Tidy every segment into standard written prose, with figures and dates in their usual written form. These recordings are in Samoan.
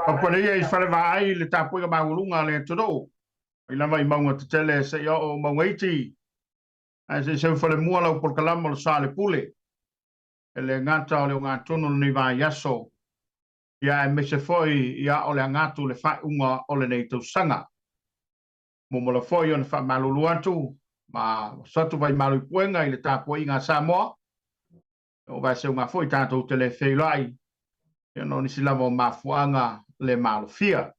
Papalia i Falevaai le tapuaiga maualuga a le atunuu, mai lava i mauga tetele seia oo i mauga iti, ae se i seu i falemua lau polokalama o le Sa o le Pule, e le gata o le ogatotonu o lenei vaiaso, ia aemaise foi ia o le aga atu i le faaiuga o lenei tausaga. Muamua foi ona faamalulu atu ma oso atu vaimalu i puega i le tapuaiga a Samoa, o vaeseuga foi tatou te le feiloai, ona o nisi lava o mafuaaga le malofia.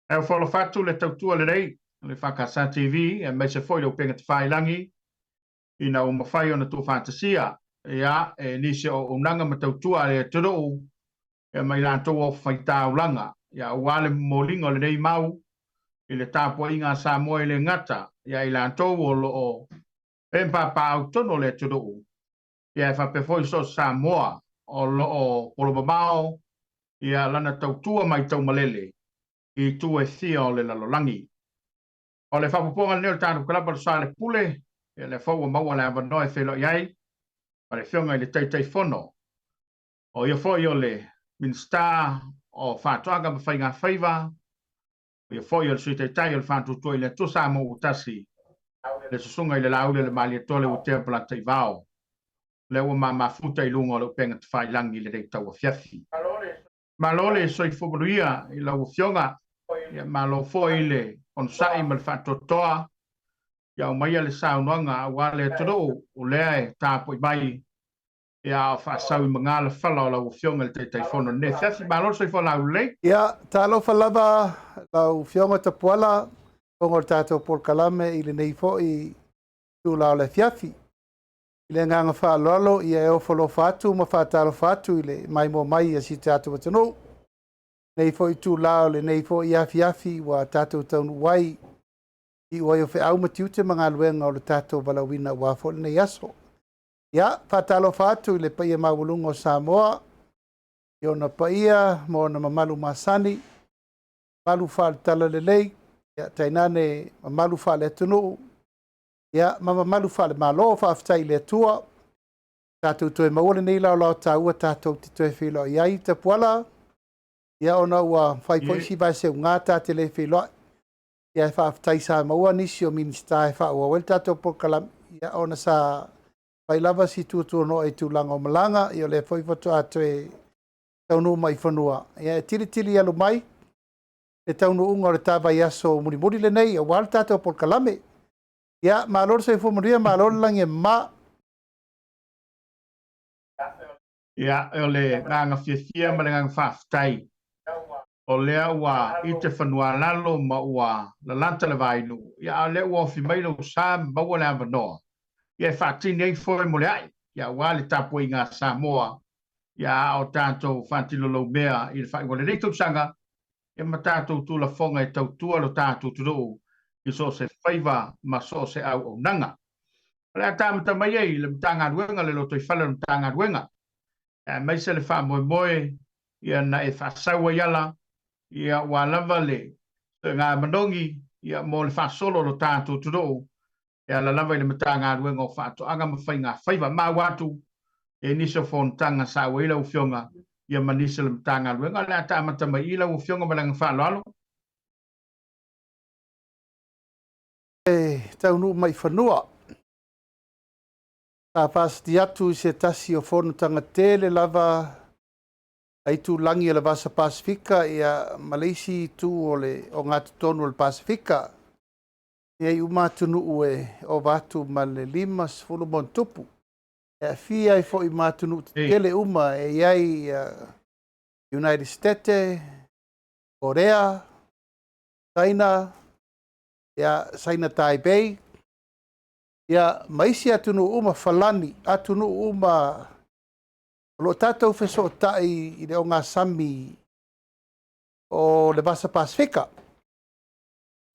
Ae ua faalofa atu le tautua lelei o le EFKS TV aemaise foi le upega tafailagi ina ua mafai ona tuufaatasia ia e nisi o auaunaga ma tautua a le atunuu ia ma i latou o faitaulaga ia aua le momoliga o lenei mau i le tapuaiga a Samoa e le gata ia i latou o lo o pēpāpāau tonu o le atunuu ia e faapea foi so o se Samoa o lo o polomamao ia lana tautua mai taumalele i itu e fia o le lalolagi. O le faaopoopoga lenei o le tatou kalaba o le Sa le Pule, ia lea foi ua maua le avanoa e feiloai ai ma le Afioga i le Taitaifono, o ia foi o le Minisita o Faatoaga ma Faigafaiva, o ia foi o le Sui Taitai o le Faatuatua i le Atua Samoa ua Tasi, le Susuga i le Laauli o le Malietoa Leuatea Polataivao, lea ua mamafuta i luga o le upega tafailagi i lenei tauafiafi. Malo le soifua manuia i lau Afioga, ia malo foi le onosai ma le faatoatoa, ia aumaia le saunoaga aua le atunuu o lea e tapuai mai ia a o faasau i magala fala o lau Afioga i le Taitaifono i lenei afiafi. Malo le soifua laulelei. Ia, talofa lava lau Afioga Tapuala, fofoga o le tatou polokalame i lenei foi itula o le afiafi. I le agaga faaaloalo, ia e ofo alofa atu ma faatalofa atu i le maimoa mai a si o tatou atunuu. Lenei foi itula o lenei foi afiafi ua tatou taunuu ai i iu ai o feau ma tiute ma galuega o le tatou valaauina aua foi lenei aso. Ia, faatalofa atu i le paia maualuga o Samoa, i ona paia ma ona mamalu masani, mamalu faale-talalelei, ia tainane mamalu faale-atunuu, ia ma mamalu faale-Malo. Faafetai i le Atua, tatou toe maua lenei laolao taua tatou te toe feiloai ai Tapuala, ia ona ua fai foi si vaeseuga ta te le feiloai. Ia e faafetai sa maua nisi o Minisita e faaauau ai le tatou polokalame, ia ona sa fai lava si tuatuanoa i tulaga o malaga, ia o lea foi faatoa toe taunuu mai i fanua. Ia e tilitili alu mai le taunuuga o le ta vaiaso mulimuli lenei aua le tatou polokalame. Ia, malo le soifua manuia, malo le lagi e mama. Ia, o le agaga fiafia ma le agaga faafetai, o lea ua ite fanua lalo ma ua lalata le vainuu, ia a o lea ua ofi mai lou sa ma maua le avanoa, ia e faatini ai foe mo le ai, ia aua le tapuaiga a Samoa, ia a o tatou faatino mea i le faaiuga o lenei tausaga, ia ma tatou tulafoga e tautua lo tatou atunuu i so o se faiva ma so o se auaunaga. O le a tamata mai ai le Matagaluega le lotoifale o le Matagaluega, aemaise le faamoemoe ia na e faasau ai ala, ia aua lava le suega manogi ia mo le faasolo o lo tatou atunuu e ala lava i le Matagaluega o Faatoaga ma Faigafaiva. Maua atu e nisi o fonotaga sa auai lau Afioga ia ma nisi o le Matagaluega. O le a tamata mai i lau Afioga ma le agaga faaaloalo. E taunuu mai i fanua. Sa faasidi atu i se tasi o fonotaga tele lava a itulagi o le Vasa Pasefika ia ma le isi itu o le ogatotonu o le Pasefika. E i ai uma atunuu e ova atu ma le 50 ma ona tupu. E aafia ai foi ma atunuu tetele uma e i ai United States, Korea, Saina, ia Saina Taipei, ia ma isi atunuu uma, Falani, atunuu uma o lo o tatou fesootai i le ogasami o le Vasa Pasefika.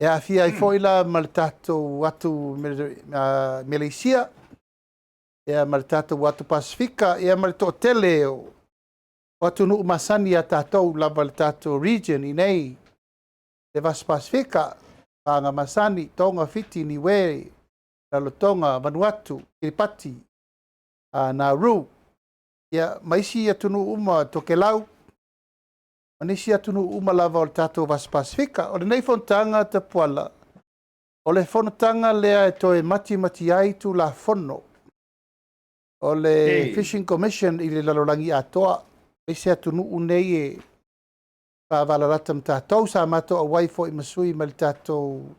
E aafia ai foi la ma le tatou atu Meleisia, ia ma le tatou atu Pasefika, ia ma le toatele o atunuu masani ia tatou lava le tatou region i nei, le Vasa Pasefika, Paga Masani, Tonga, Fiti, Niue, Rarotonga, Vanuatu, Kiripati, Nauru, ia ma isi atunuu uma, Tokelau. ma nisi atunuu uma lava o le tatou Vasa Pasefika. O lenei fonotaga Tapuala, o le fonotaga lea e toe matimati ai Tulafono o le Fishing Commission i le lalolagi atoa. E leai se atunuu nei e faavalalata ma tatou. Sa matou auai foi ma sui mai le tatou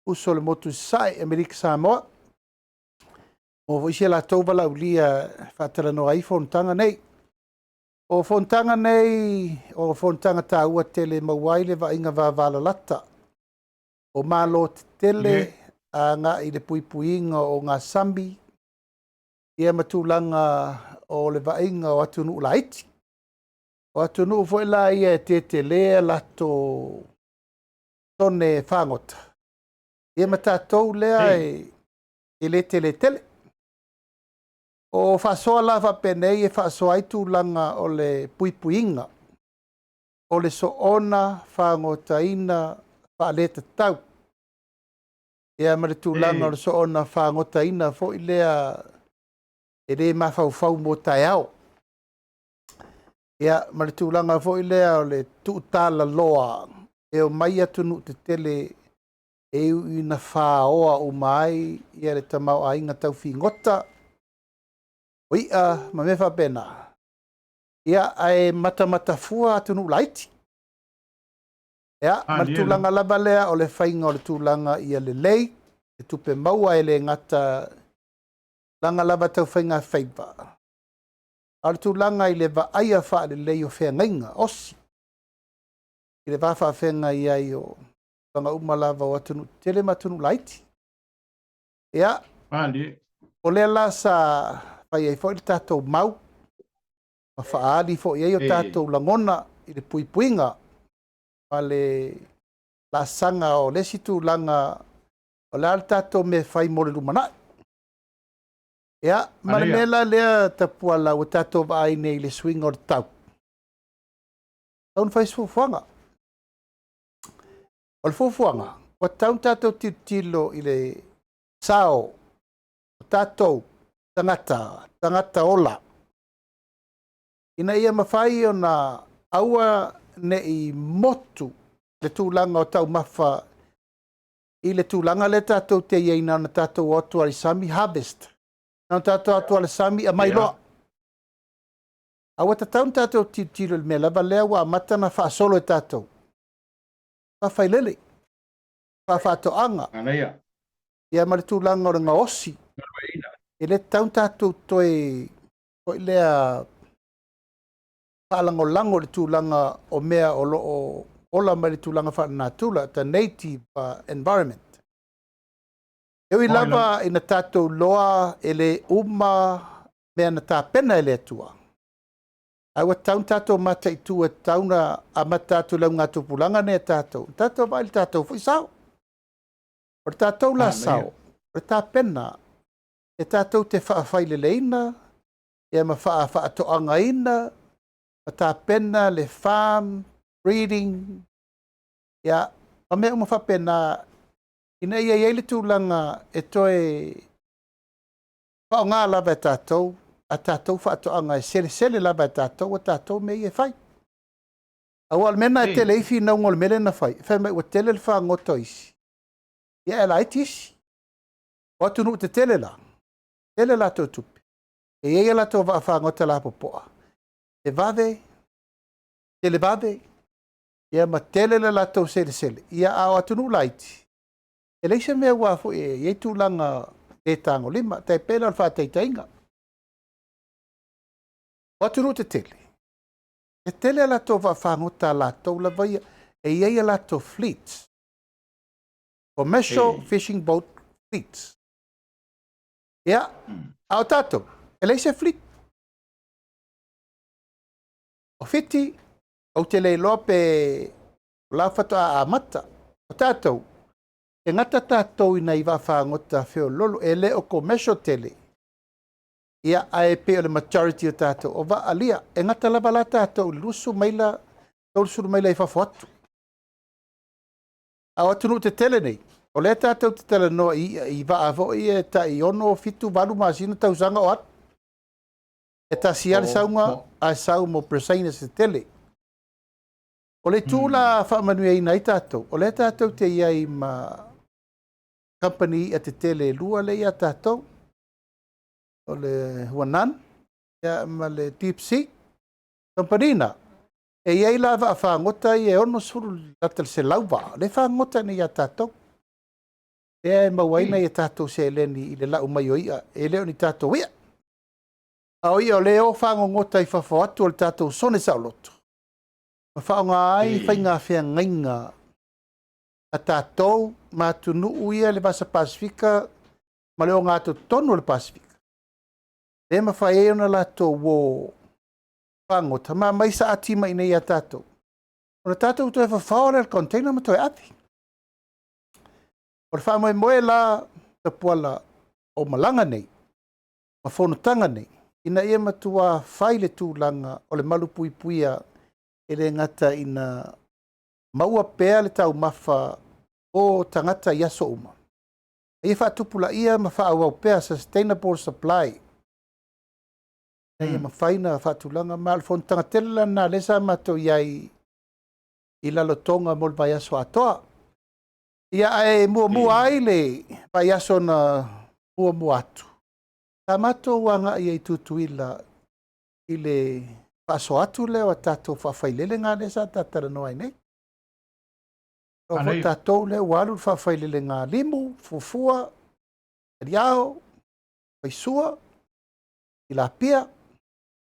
uso o le motu i Sasae, Amerika Samoa. Maua foi si a latou valaaulia e faatalanoa ai fonotaga nei. O fonotaga nei, o fonotaga taua tele e maua ai le vaaiga vavalalata o Malo tetele agai i le puipuiga o ogasami ia ma tulaga o le vaaiga o atunuu laiti. O atunuu foi la ia e tetele a latou tone fagota, ia ma tatou lea e le tele tele. O faasoa la faapenei e faasoa ai tulaga o le puipuiga o le soona fagotaina faaletatau, ia ma le tulaga o le soona fagotaina foi lea e le mafaufau mo taeao, ia ma le tulaga foi lea o le tuutalaloa e omai atunuu tetele e ui ina faoa uma ai ia le tamaoaiga tau figota o i'a ma mea faapena, ia ae matamatafua atunuu laiti. Ia, ma le tulaga lava lea o le faiga o le tulaga ia lelei le tupe maua e le gata tulaga lava tau faiga faiva, a o le tulaga i le vaaia faalelei o feagaiga osi i le va faafeagai ai o tulaga uma lava o atunuu tetele ma atunuu laiti. Ia, o lea la sa fai ai foi le tatou mau ma faaali foi ai o tatou lagona i le puipuiga ma le laasaga o le isi tulaga o le a le tatou mea e fai mo le lumanai. Ia, ma le mea la lea Tapuala ua tatou vaai nei i le suiga o le tau, tatau ona fai se fuafuaga. O le fuafuaga, ua tatau ona tatou tilotilo i le sao o tatou tagata, tagata ola, ina ia mafai ona aua ne i motu le tulaga o taumafa i le tulaga lea tatou te i ai na ona tatou o atu lava i le sami harvest, na ona tatou o atu lava i le sami aumai loa. A ua tatau ona tatou tilotilo i le mea lava lea ua amata ona faasolo e tatou, faafailele, faafaatoaga, ia ma le tulaga o le gaosi. E le tatau ona tatou toe foi lea faalagolago i le tulaga o mea o lo o ola mai le tulaga faalenatura, the native environment. E ui lava ina tatou loa e le uma mea na tapena e le Atua, ae ua tatau ona tatou mataitu, e tatau ona amata atu i le augatupulaga nei a tatou, tatou vaai i le tatou foi sao. O le tatou la sao, o le tapena e tatou te faafaileleina ia ma faafaatoagaina ma tapena le farm breeding ia ma mea uma faapena ina ia i ai le tulaga e toe faaaoga lava e tatou a tatou faatoaga e selesele lava e tatou a tatou mea ia e fai. Aua o le mea lena e tele ai finauga o le mea lea na fai, fai mai ua tele le fagota o isi, ia e laiti isi. O atunuu tetele la, tele latou tupe, e i ai a latou vaafagota lapopoa, e vave, tele vave, ia ma tele le latou selesele. Ia a o atunuu laiti, e leai se mea ua foi e i ai tulaga le tagolima, tai pei la o le faataitaiga. O atunuu tetele, e tele a latou vaafagota a latou lava ia, e i ai a latou fleets, commercial fishing boat fleets. Ia, a o tatou, e leai se fleet. O Fiti, ou te le iloa pe o la faatoa amata. O tatou, e gata tatou i nai vaafagota feololo, e le o commercial tele. Ia, ae pei o le majority o tatou, o vaalia. E gata lava la tatou i le 20 maila, 30 maila i fafo atu. A o atunuu tetele nei, o lea tatou te talanoa i vaa foi e tai 6, 7, 8 masina tausaga o atu. E tasi lava le sauga, ae sau mo purse seine tetele. O le itu la faamanuiaina ai tatou, o lea tatou te i ai ma kamupani i'a tetele e lua lea ia tatou, o le Huanan ia ma le Deep Sea. Kamupani na, e i ai la vaafagota ia e 60 lata i le 100 vaa, lea e fagogota nei ia tatou. Lea e maua ai nai a tatou seleni i le lau mai o i'a, e le o ni tatou i'a. A o i'a o lea e o fagogota i fafo atu o le tatou sone saoloto, ma faaaoga ai faiga feagaiga a tatou ma atunuu ia i le Vasa Pasefika ma le ogatotonu o le Pasefika, lea e mafai ai ona latou o fagogota ma aumai saati mai i inei ia tatou, ona tatou toe fafao lea i le container ma toe ave. O le faamoemoe la, Tapuala, o malaga nei ma fonotaga nei, ina ia matua fai le tulaga o le malupuipuia, e le gata ina maua pea le taumafa o tagata i aso uma, a ia faatupulaia ma faaauau pea, sustainable supply, ina ia mafai ona faatulaga. Ma o le fonotaga tele la lena lea sa matou i ai i Lalotoga mo le vaiaso atoa. Ia, ae muamua ai le vaiaso na muamua atu, sa matou agai ai i Tutuila i le faasoa atu lea o a tatou faafailelega lea sa talanoa ai nei. O foi tatou lea ua alu le faafailelega limu, fuafua, aliao, faisua, tilapia.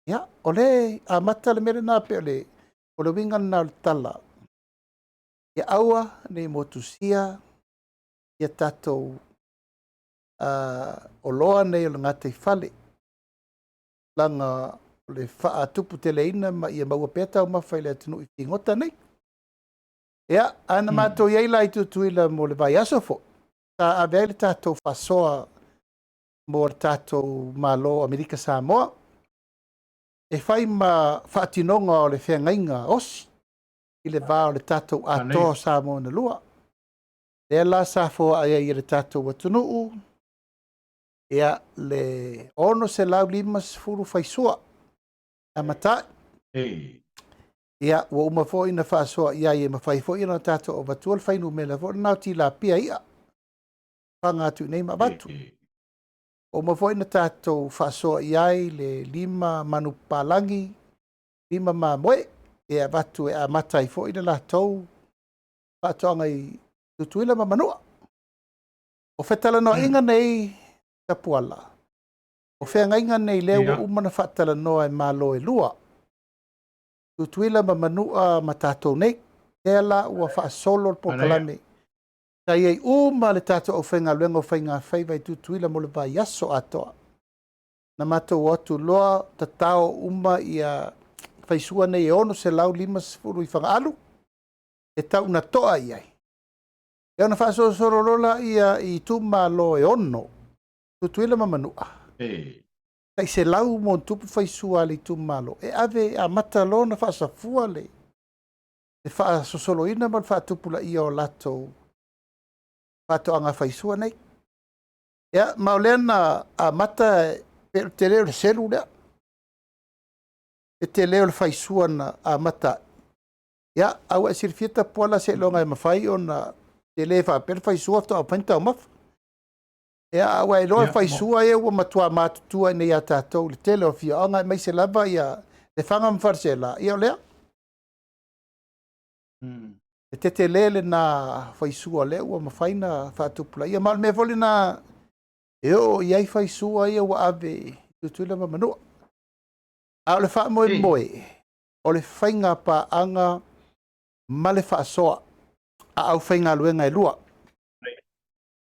Ia, o lea e amata le mea lena, pe o le uiga lena o le tala. Ia aua ne i motusia ia tatou oloa nei o le gataifale, tulaga o le faatuputeleina ma ia maua pea taumafa i le atunuu i figota nei. Ia, ae na matou i ai la i Tutuila mo le vaiaso foi, sa ave ai le tatou faasoa mo le tatou Malo o Amerika Samoa, e fai ma faatinoga o le feagaiga osi i le va o le tatou atoa o Samoa na lua. Lea la sa foai ai e le tatou atunuu ia le 650 faisua amatai. Ia, ua uma foi na faasoa i ai e mafai foi ona tatou avatua le fuainumera foi lena o tilapia i'a, faga atu i nei ma avatu. Ua uma foi na tatou faasoa i ai le 5 manupapalagi, 5 mamoe e avatu e amata ai foi le latou faatoaga i Tutuila ma Manua. O fetalanoaiga nei, Tapuala, o feagaiga nei lea ua uma ona faatalanoa e Malo e lua, Tutuila ma Manua ma tatou nei. Lea la ua faasolo le polokalame. Sa i ai uma le tatou aufaigaluega o faigafaiva i Tutuila mo le vaiaso atoa. Na matou o atu loa tatao uma ia faisua nei e 650 i Fagaalu, e tau ina to'a i ai. E ona faasolosolo loa laia i itumalo e 6, Tutuila ma Manua. Tai 100 ma ona tupu faisua a le itumalo, e ave e amata loa ona faasafua le faasosoloina ma le faatupulaia o latou faatoaga faisua nei. Ia, ma o lea na amata, pe o le tele o le selu lea, le tele o le faisua na amata. Ia, a ua e silafia, Tapuala, seiloga e mafai ona tele faapea le faisua faatoa mafai ona taumafa. Ia, a ua iloa faisua ia ua matua matutua i inei ia tatou i le tele o afioaga, aemaise lava ia Lefaga ma Faleaseela, ia o lea. E tetele lena faisua lea ua mafai ona faatupulaia. Ma o le mea foi lena e oo i ai faisua ia ua ave i Tutuila ma Manua. A o le faamoemoe, o le faiga paaga ma le faasoa a aufaigaluega e lua.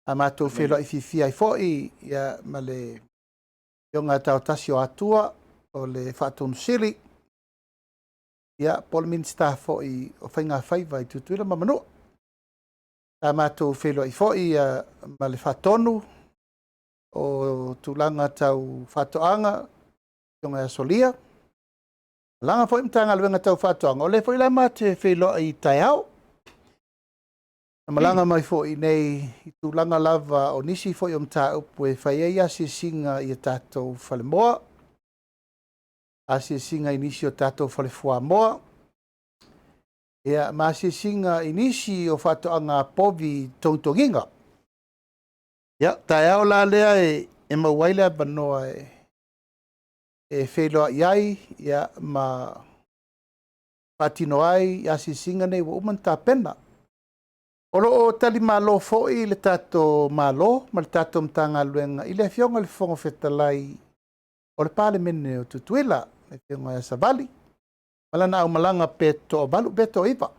A matou feiloai fiafia ai foi ia, ma le Afioga Taotasi o Atua, o le Faatonusili, ia, po o le Minisita foi o Faiga Faiva i Tutuila ma Manua. Sa matou feiloai foi ia, ma le Faatonu o tulaga tau faatoaga, Afioga ia Solia. Malaga foi Matagaluega tau faatoaga, o lea foi la matou te feiloai i taeao. Na malaga mai foi nei i tulaga lava o nisi foi o mataupu e fai ai asiasiga i a tatou falemoa, asiasiga i nisi o tatou fale fuamoa. Ia, ma asiasiga i nisi o faatoaga povi togitogiga. Ia, taeao la lea e, e maua ai le avanoa e, e feiloai ai ia, ma faatino ai asiasiga nei ua uma ona tapena. O lo o talimalo foi le tatou Malo ma le tatou Matagaluega i le Afioga i le Fofoga Fetalai o le Palemene o Tutuila, le Afioga ia Savali, ma lana aumalaga pe toavalu pe toaiva.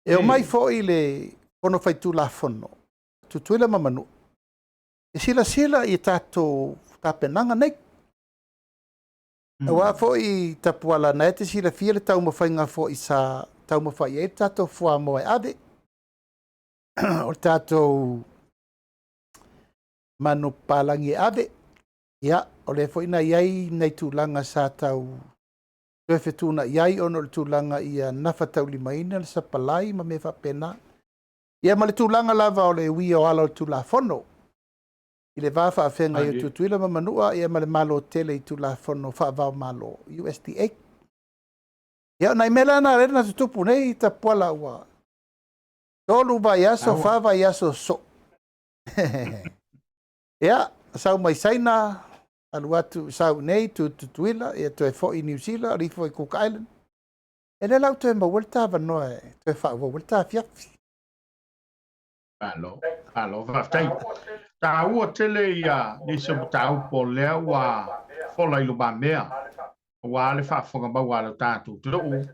E omai foi le Fono Faitulafono Tutuila ma Manua e silasila i tatou tapenaga nei. Aua foi Tapuala na e te silafia le taumafaiga foi sa taumafai ai le tatou fuamoa e ave, o le tatou manupapalagi e ave, ia, o lea foi na i ai nai tulaga sa tau toe fetuunai ai ona o le tulaga ia gafataulimaina le sapalai ma mea faapena. Ia ma le tulaga lava o le uia o ala o le Tulafono i le va faafeagai o Tutuila ma Manua ia ma le Malo tele i Tulafono faava-o-Malo, USDA. Ia, o nai mea la na lea na tutupu nei Tapuala ua 3 vaiaso, 4 vaiaso sosoo. Ia, sau mai Saina, alu atu sau nei tu Tutuila, ia toe foi i Niu Sila, alu ifo i Cook Island. E le la ua toe maua le ta avanoa e toe faaauau ai le ta afiafi. Malo, malo, faafetai. Taua tele ia nisi o mataupu o lea ua fola i lumamea aua le faafofoga maua a lo tatou atunuu,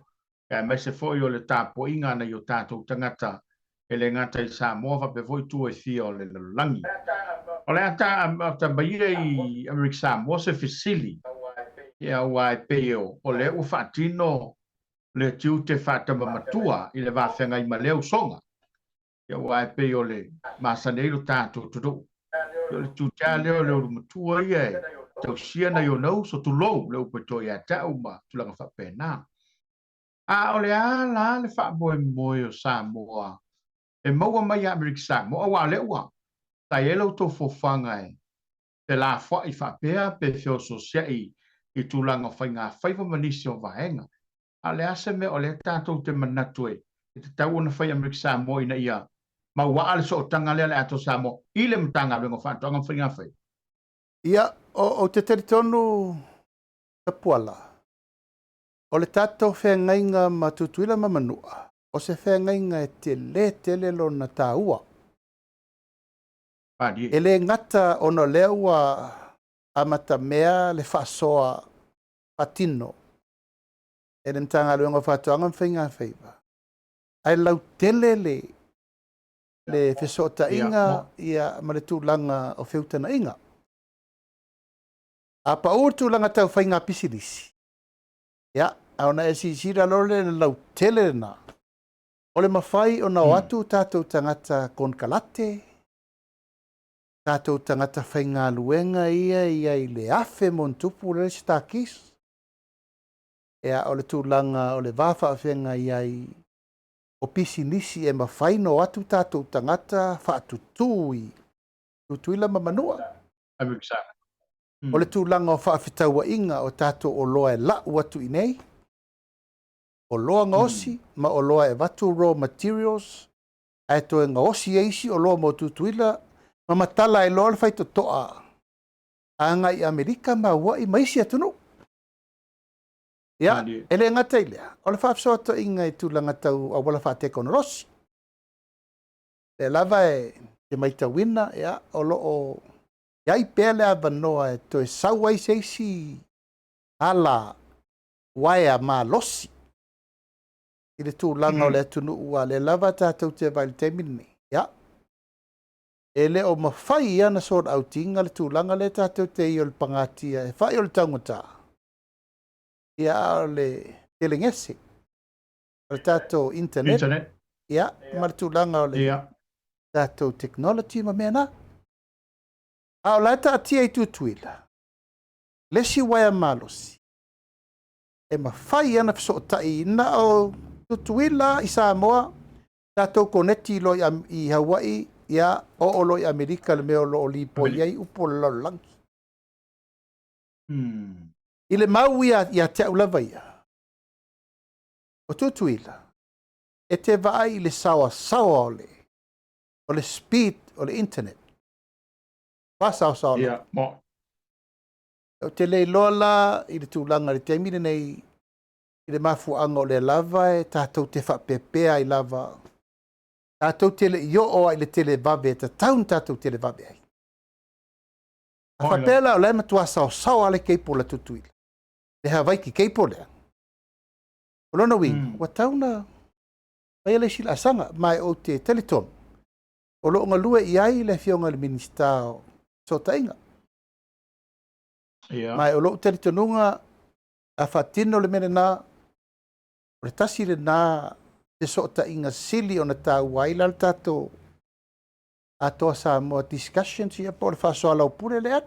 aemaise foi o le tapuaiga a nai o tatou tagata e le gata i Samoa faapea foi tua e fia o le lalolagi. O le a ta mai ia i Amerika Samoa se fesili, ia aua e pei o lea ua faatino le tiute faatama matua i le va feagai ma lea usoga. Ia aua e pei o le masani ai lo tatou atunuu. Ia o le tiute lava lea o le ulumatua ia e tausia nai ona uso, tulou le upu e to ia te au ma tulaga faapena. A o le a la le faamoemoe o Samoa e maua mai ia Amerika Samoa, aua o lea ua sa i ai la outou fuafuaga e felafoai faapea pe feosoosiai i tulaga o faigafaiva ma nisi o vaega. A o le a se mea o lea tatou te manatu e tatau ona fai Amerika Samoa ina ia mauaa le sootaga lea a le Atoa Samoa i le Matagaluega o Faatoaga ma Faigafaiva? Ia, ou te talitonu Tapuala, o le tatou feagaiga ma Tutuila ma Manua, o se feagaiga e tele tele lona taua. E le gata ona o lea ua amatamea le faasoa faatino e le Matagaluega o Faatoaga ma Faigafaiva, ae lautele le le fesootaiga ia ma le tulaga o feutagaiga. A pau le tulaga tau faiga pisinisi, ia, a ona e silasila loa lea i le lautele lena, o le mafai ona o atu tatou tagata konekarate, tatou tagata faigaluega ia e i ai i le 1,000+ le sitakis, ia, o le tulaga o le va faafeagai ai o pisinisi e mafai ona o atu tatou tagata faatutu i Tutuila ma Manua. O le tulaga o faafetauaiga o tatou oloa e lau atu i nei, oloa gaosi ma oloa e avatu raw materials, ae toe gaosi ai isi oloa mo Tutuila ma matala ai loa le faitotoa agai i Amerika ma Aua'i ma isi atunuu. Ia, e le gata i lea, o le faafesootaiga i tulaga tau auala faatekonolosi. Lea lava e te matauina, ia, o lo o i ai pea le avanoa e toe sau ai se isi ala uaea malosi i le tulaga o le atunuu, aua o lea lava tatou te vaai i le taimi lenei, ia, e le o mafai lava ona sort out ina le tulaga lea tatou te i o le pagatia e fai o le taugata, ia, a o le telegese o le tatou internet, ia, ma le tulaga o le tatou technology ma mea na. A o la e taatia i Tutuila le isi uaea malosi e mafai ona fesootai na o Tutuila i Samoa, tatou koneti loa i Hawaii, ia, oo loa i Amerika le mea o lo o lipoi ai upu o le lalolagi. I le mau ia, ia te au lava ia. O Tutuila, e te vaai i le saoasaoa o le o le speed o le internet. Faasaosaoa lava. Ia, mo. Ou te le iloa la i le tulaga i le taimi lenei i le mafuaaga o lea lava e tatou te faapeapea ai lava, tatou te le i oo lava i le televave e tatau ona tatou televave ai. A faapea la o la e matua saosaoa lava le cable a Tutuila, le Havaiki cable lea, o lona uiga, ua tatau ona faia le isi laasaga. Ma ou te talitonu, o lo o galue i ai le Afioga i le Minisita o Fesootaiga. Ma o lou talitonuga, a faatino le mea lena, o le tasi lena fesootaiga sili ona taua ai la le tatou Atoa Samoa discussions ia po o le faasoalaupule lea.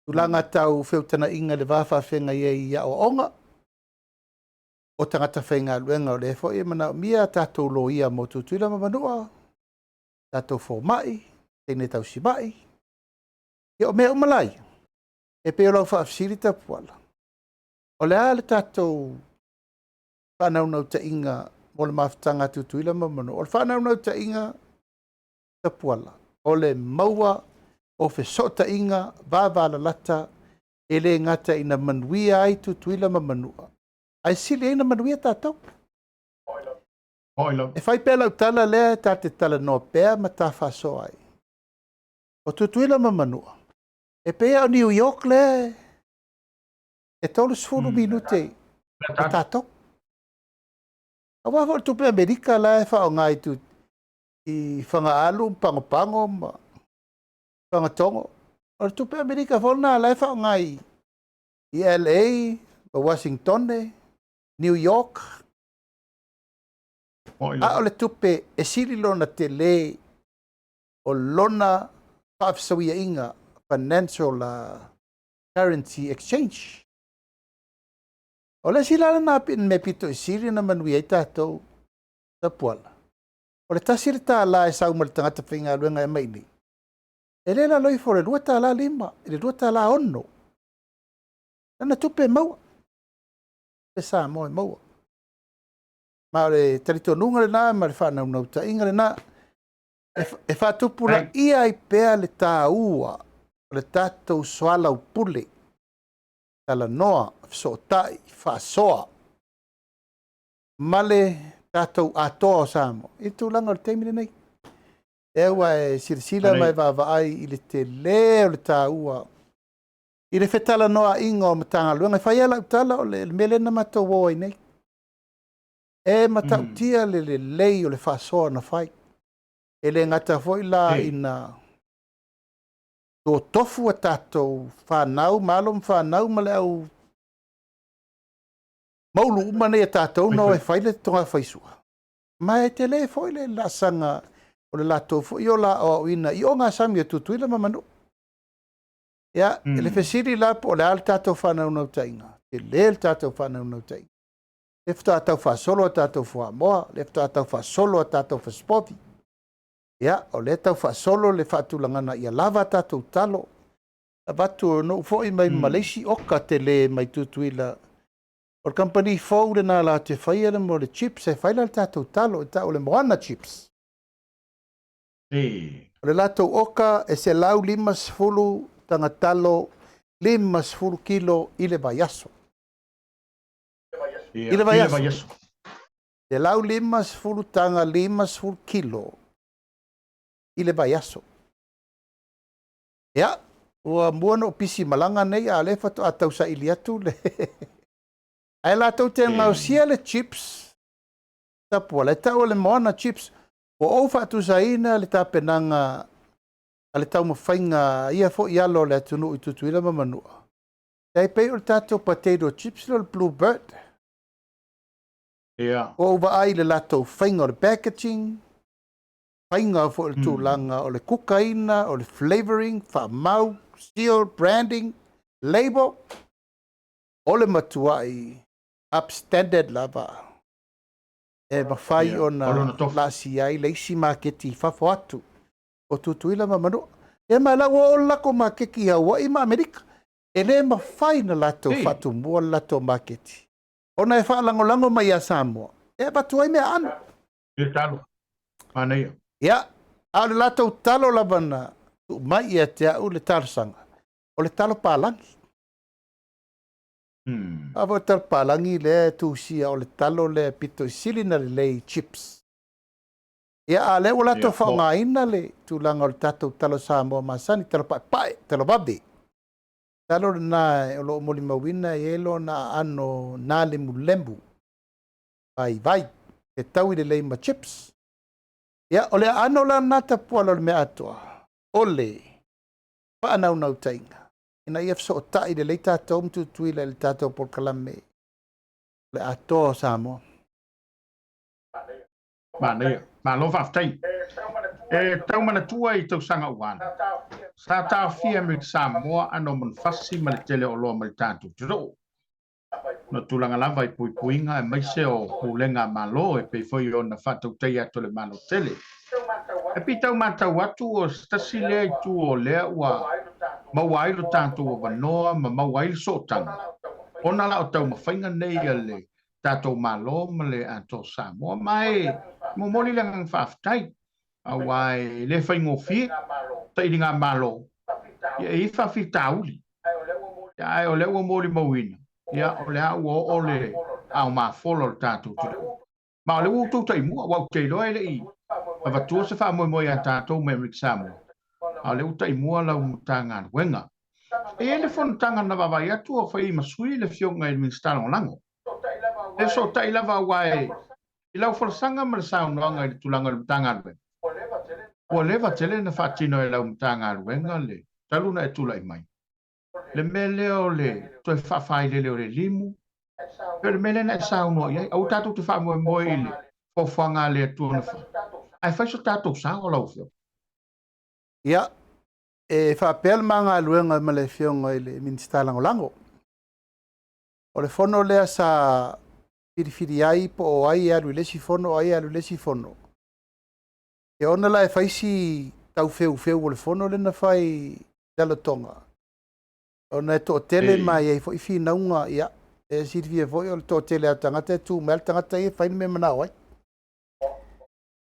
Tulaga tau feutagaiga i le va faafeagai ai i aoaoga o tagata faigaluega, o lea foi e manaomia a tatou loia mo Tutuila ma Manua, tatou fomai, teine tausimai. Ia o mea uma la ia, e pei o lau faafesili Tapuala, o le a le tatou faanaunautaiga mo le mafutaga a Tutuila ma Manua? O le faanaunautaiga Tapuala, o le maua o fesootaiga vavalalata e le gata ina manuia ai Tutuila ma Manua, ae sili ai ona manuia tatou. E fai pea lau tala lea e ta te talanoa pea ma ta faasoa ai. O Tutuila ma Manua, e pei lava o New York lea e 30 minute o tatou. Aua foi o le tupe Amerika la e faaaoga i, tu, i Fagaalu, Pagopago ma Fagatogo. O le tupe Amerika foi lena la e faaaoga i, i LA, ma Washington, New York. A o le tupe e sili lona tele o lona faafesauiaiga, financial currency exchange. O le isi la lena mea pito i sili ona manuia ai tatou Tapuala. O le $1 e sau ma le tagata faigaluega e aumai nei, e le lalo ifo o le $2.50 i le $2.60. Lana tupe e maua, tupe Samoa e maua. Ma o le talitonuga lena ma le faanaunautaiga lena, e faatupulaia ai pea le taua o le tatou soalaupule, talanoa, fesootai, faasoa ma le tatou Atoa o Samoa i le tulaga o le taimi lenei. E ua e silasila ma e vaavaai i le tele o le taua i le fetalanoaiga o Matagaluega. E fai lava lau tala o le mea lea na matou o ai nei. E matautia le lelei o le faasoa na fai. E le gata foi la ina totofu a tatou fanau, ma alo ma fanau ma le au maulu uma nei a tatou na o e fai le togafaisua. Ma e tele foi le laasaga o le latou foi o la aoaoina i ogasami o Tutuila ma Manua. Ia, le fesili la po o le a le tatou faanaunautaiga, tele le tatou faanaunautaiga. Le faatoa tau faasolo a tatou fuamoa, le faatoa tau faasolo a tatou fasipovi. Ia, o lea tau faasolo le faatulagaga ia lava a tatou talo. Avatu na ou foi mai ma le isi oka tele mai Tutuila. O le kamupani fou lena la te faia le mo le chips, e fai la le tatou talo, e tau o le Moana Chips. O le latou oka e 150 tagatalo 50 kilo i le vaiaso. I le vaiaso. 150 taga 50 kilo i le vaiaso. Ia, ua mua ona ou pisi malaga nei, a o lea faatoa tausaili atu le... Ae latou te gaosia le chips, Tapuala, e tau o le Moana Chips. Ua ou faatusaina le tapenaga a le taumafaiga a ia foi alo o le atunuu i Tutuila ma Manua. E pei o le tatou potato chips lea o le Blue Bird. Ua ou vaai i le latou faiga o le packaging, faiga foi o le tulaga o le kukaina, o le flavouring, faamau, seal, branding, label. O le matuai upstandard lava e mafai ona laasia ai le isi maketi i fafo atu o Tutuila ma Manua. Ia ma la ua oo le latou maketi i Hawaii ma Amerika. E le mafai na latou faatumua le latou maketi. Ona e faalagolago mai ia Samoa e avatu ai meaano. I le talo. Manaia. Ia, a o le latou talo lava na tuu mai ia te au le talosaga, o le talo palagi. A foi talo palagi lea e tusia o le talo lea pito i sili na lelei chips. Ia, a lea ua latou faaaogaina le tulaga o le tatou talo Samoa masani, talo paepae, talo vave. Talo lena o lo o molimauina e i ai lona aano na lemulemu, vaivai, e taui lelei ma chips. Ia, o le aano la lena tapuala o le mea atoa, o le faanaunautaiga, ina ia fesootai lelei tatou ma Tutuila i le tatou polokalame o le atoa o Samoa. Manaia. Malo faafetai. E tau manatua i tausaga ua alu, sa taofia Amerika Samoa aano o manufasi ma le tele o oloa mai le tatou atunuu. Ona o tulaga lava i puipuiga aemaise o pulega a Malo e pei foi ona faatautaia atu e le Malo tele. E pitau matau atu o se tasi lea itu o lea ua maua ai lo tatou avanoa ma maua ai le sootaga ona la o taumafaiga nei a le tatou Malo ma le atoa o Samoa. Ma e momoli le agaga faafetai aua e le faigofie sailigamalo, ia e i ai faafitauli. Ia, ae o lea ua molimauina, ia, o lea ua oo le ao mafola o le tatou atunuu. Ma o lea ua outou taimua, aua ou te iloa e le i avatua se faamoemoe ia tatou mai Amerika Samoa, a o lea ua taimua lau Matagaluega. E i ai le fonotaga na vaavaai atu o fai ai ma sui le Afioga i le Minisita Lagolago. E fesootai lava aua e i lau folasaga ma le saunoaga i le tulaga o le Matagaluega, ua leva tele na faatino e lau Matagaluega le talu ona e tulai mai, le mea lea o le toe faafailele o le limu, pei o le mea lea na e saunoa i ai. Aua tatou te faamoemoe i le foafoaga a le Atua na fai, ae fai so tatou sao lau Afioga. Ia, e faapea le ma galuega ma le Afioga i le Minisita Lagolago. O le fono lea sa filifili ai po o ai e alu i le isi fono, o ai e alu i le isi fono. Ia ona la e fai si tau feufeu o le fono lea na fai i Lalotoga, ona e toatele ma e i ai foi finauga, ia, e silafia foi o le toatele lava o tagata e tu mai lava le tagata ia e fai le mea e manao ai.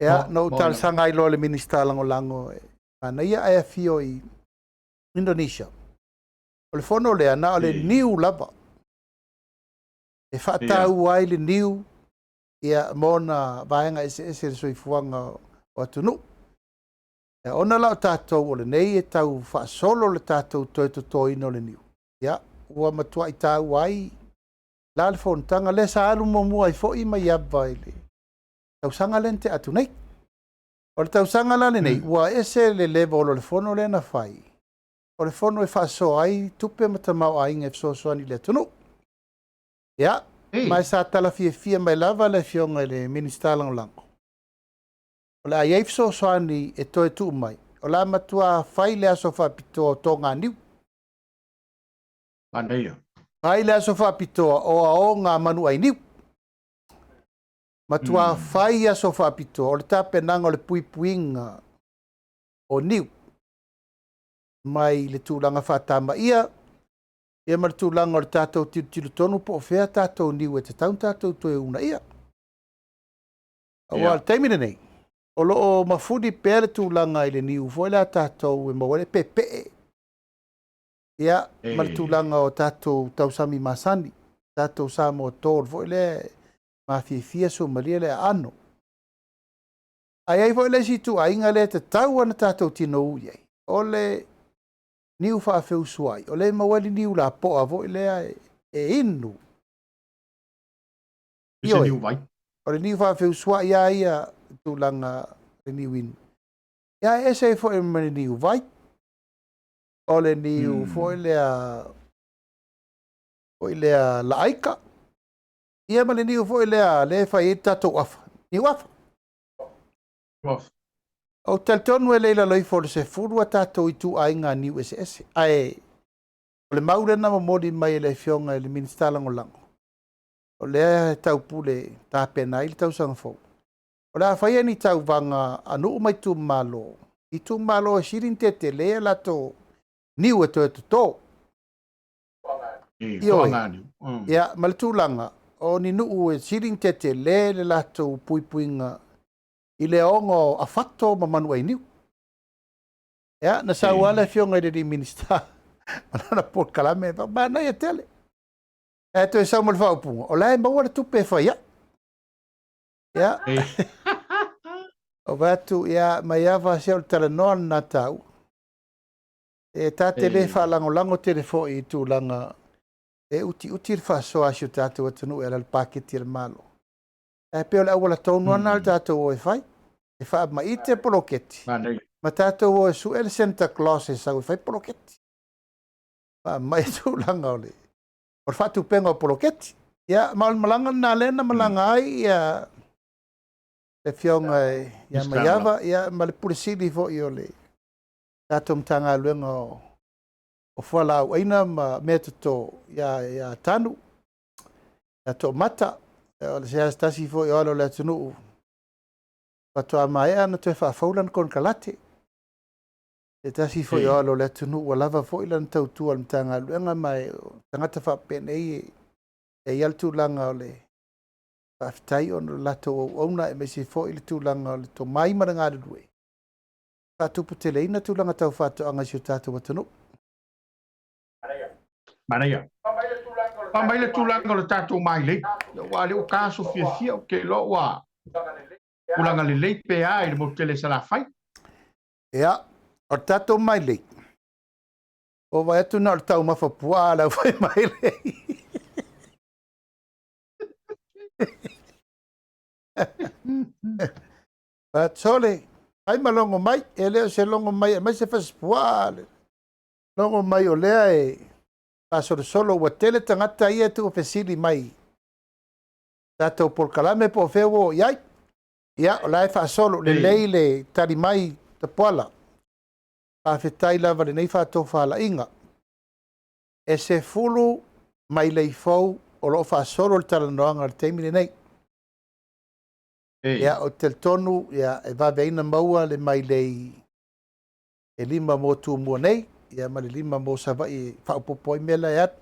Ia, na ou talosaga ai loa i le Minisita Lagolago e manaia ae afio i Indonesia. O le fono lea, na o le niu lava e faataua ai le niu ia, ma ona vaega eseese i le soifuaga o atunuu. Ia, ona la o tatou o lenei e tau faasolo le tatou toe totoina o le niu, ia, ua matuai taua ai la le fonotaga lea sa alu muamua ai foi Maiava i le tausaga lea na tea atu nei. O le tausaga la lenei, ua ese le level o le fono lea na fai, o le fono e faasoa ai tupe ma tamaoaiga e fesoasoani i le atunuu. Ia, ma e sa tala fiafia mai lava le Afioga i le Minisita Lagolago, o le a i ai fesoasoani e toe tuu mai, o le a matua fai le aso faapitoa o toganiu. Manaia. Fai le aso faapitoa o aoga manu ainiu. Matua fai aso faapitoa o le tapenaga o le puipuiga o niu mai le tulaga faatamaia, ia ma le tulaga o le tatou tilotilo tonu po o fea tatou niu e tatau ona tatou toe uunaia. Aua o le taimi lenei, o lo o mafuli pea le tulaga i le niu foi lea tatou e maua ai le peepee, ia, ma le tulaga o tatou tausami masani, tatou Samoa Tall foi lea e mafiafia suamalie le aano. Ae i ai foi le isi ituaiga lea e tatau ona tatou tinou i ai, o le niu faafeusuai, o lea e maua ai le niu lapoa foi lea e inu. I se niu vai. O le niu faafeusuai lava ia i tulaga le niu inu. Ia e ese ai foi ma le niu vai, o le niu foi lea laaika, ia ma le niu foi lea lea e fai ai le tatou afa, niu afa. Ou te talitonu e le i lalo ifo o le 10 a tatou ituaiga niu eseese. Ae o le mau lea na momoli mai e le Afioga i le Minisita Lagolago, o lea e taupule tapena ai le tausaga fou. O le a faia ni tauvaga a nuu ma itumalo, itumalo e sili ona tetele a latou niu e toe toto. Ioe. Ia, ma le tulaga, O ni nuu e sili ona tetele le latou puipuiga i le aoga o afato ma manuainiu. Ia, na sau lava le afioga i le alii Minisita ma lana polokalame, manaia tele. Ae toe sau ma le faaupuga, o la e maua le tupe e fai ai. Ia, ou vaai atu, ia, Maiava, se o le talanoa lena taua. E ta te le faalagolago tele foi i tulaga e utiuti le faasoa a si o tatou atunuu e ala i le paketi a le Malo. Ae pei o le auala tonu lava lena a le tatou o e fai. E faamaite poloketi ma tatou o e sue le Santa Claus e sau e fai poloketi. Faamai tulaga o le faatupega o poloketi. Ia, ma o le malaga lena lea na malaga ai ia le afioga ia Maiava, ia, ma le Pule Sili foi o le tatou Matagaluega o Fualaauaina ma Mea Toto ia Tanu, ia Toomata. O le se tasi foi o alo o le atunuu faatoa maea ona toe faafou lana konekarate. Se tasi foi o alo o le atunuu ua lava foi lana tautua i le Matagaluega, ma e tagata faapenei e i ai le tulaga o le faafetai ona o le latou auauna, aemaise foi le tulaga o le tomai ma le galulue faatuputeleina tulaga tau faatoaga i si o tatou atunuu. Manaia. Faa mai le tulaga o le tatou mailei. Aua lea ua ta aso fiafia, ou te iloa ua tulaga lelei pe a i le motu tele i Salafai. Ia, o le tatou mailei, ua vaai atu na o le taumafa puaa a le aufai mailei. Sole, fai ma logo mai, e le o se logo mai e aumai se fasipuaa, le logo mai o lea e faasolosolo ua tele tagata ia e tuufesili mai tatou polokalame po o fea ua oo i ai. Ia, o la e faasolo lelei le tali mai Tapuala. Faafetai lava i lenei faatofalaiga. E 10 mailei fou o lo o faasolo le talanoaga i le taimi lenei. Ia, ou te talitonu, ia, e vave ai ona maua le mailei e 5 mo Tumua nei, ia, ma le 5 mo Savaii e faaopoopo ai mea la e alu.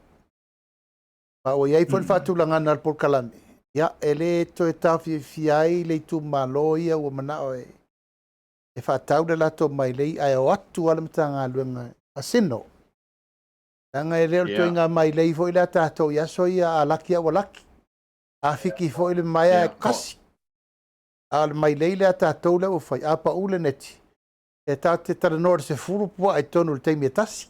Ma ua i ai foi le faatulagaga o le polokalame, ia, e le toe taofiofia ai le itumalo ia ua manao e faatau le latou mailei, ae o atu lava le Matagaluega asino. Leaga e le o le ituaiga mailei foi lea tatou i aso ia a laki a ua laki. A fiki foi le maea e kasi. A o le mailei lea tatou lea ua fai, a pau le neti, e tatou te talanoa i le 10 puaa i totonu o le taimi e tasi.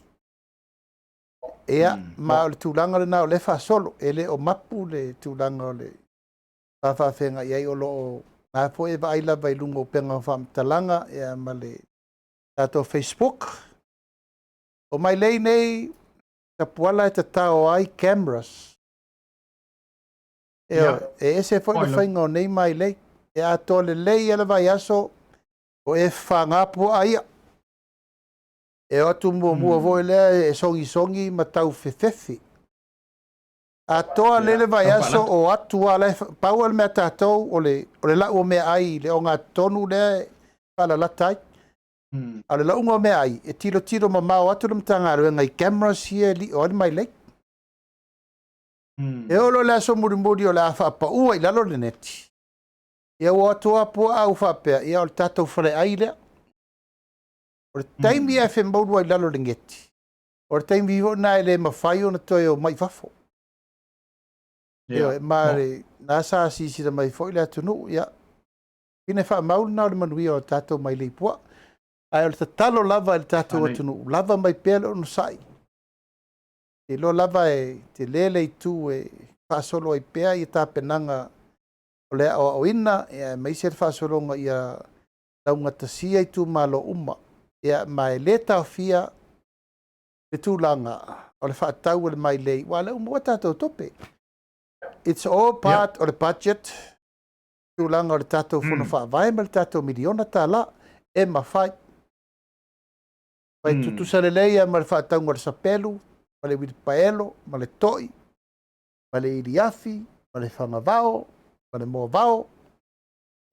Ia, ma o le tulaga lena o lea e faasolo, e le o mapu le tulaga o le faafeagai ai o lo o na foi e vaai lava i luga o upega o faamatalaga, ia, ma le tatou Facebook. O mailei nei Tapuala e tatao ai cameras. E, e ese foi le faiga o nei mailei. E atoa lelei lava le vaiaso o e faga puaa ia. E o atu muamua foi lea e sogisogi ma tau fefefe. Atoa lelei le vaiaso o atu lava la pau le mea tatou o le lau o meaai i le ogatotonu lea e faalalata ai. A o le lauga o meaai, e tilotilo mamao atu le Matagaluega i cameras ia e lio ai le mailei. E oo loa i le aso mulimuli o le a faapaua i lalo le neti, ia ua o atu lava puaa ua faapea, ia o le tatou faleai lea. O le taimi e femaulu ai i lalo le neti, o le taimi foi lena e le mafai ona toe o mai i fafo. Ioe, ma na sa silasila mai foi le atunuu, ia, pine faamau lena o le manuia o tatou mailei puaa. Ae o le tatalo lava i le tatou atunuu, lava mai pea le onosai. Te iloa lava e tele le itu e faasolo ai pea ia tapenaga o le aoaoina, ia, aemaise le faasologa ia laugatasia itumalo uma. Ia, ma e le taofia le tulaga o le faatau o le mailei, aua o lea ua maua tatou tupe. It's all part o le budget, tulaga o le tatou fono faavae ma le tatou miliona tala e mafai. Fai tutusa lelei ma le faatauga o le sapelu, ma le uilipaelo, ma le toi, ma le iliafi, ma le fagavao, ma le moavao,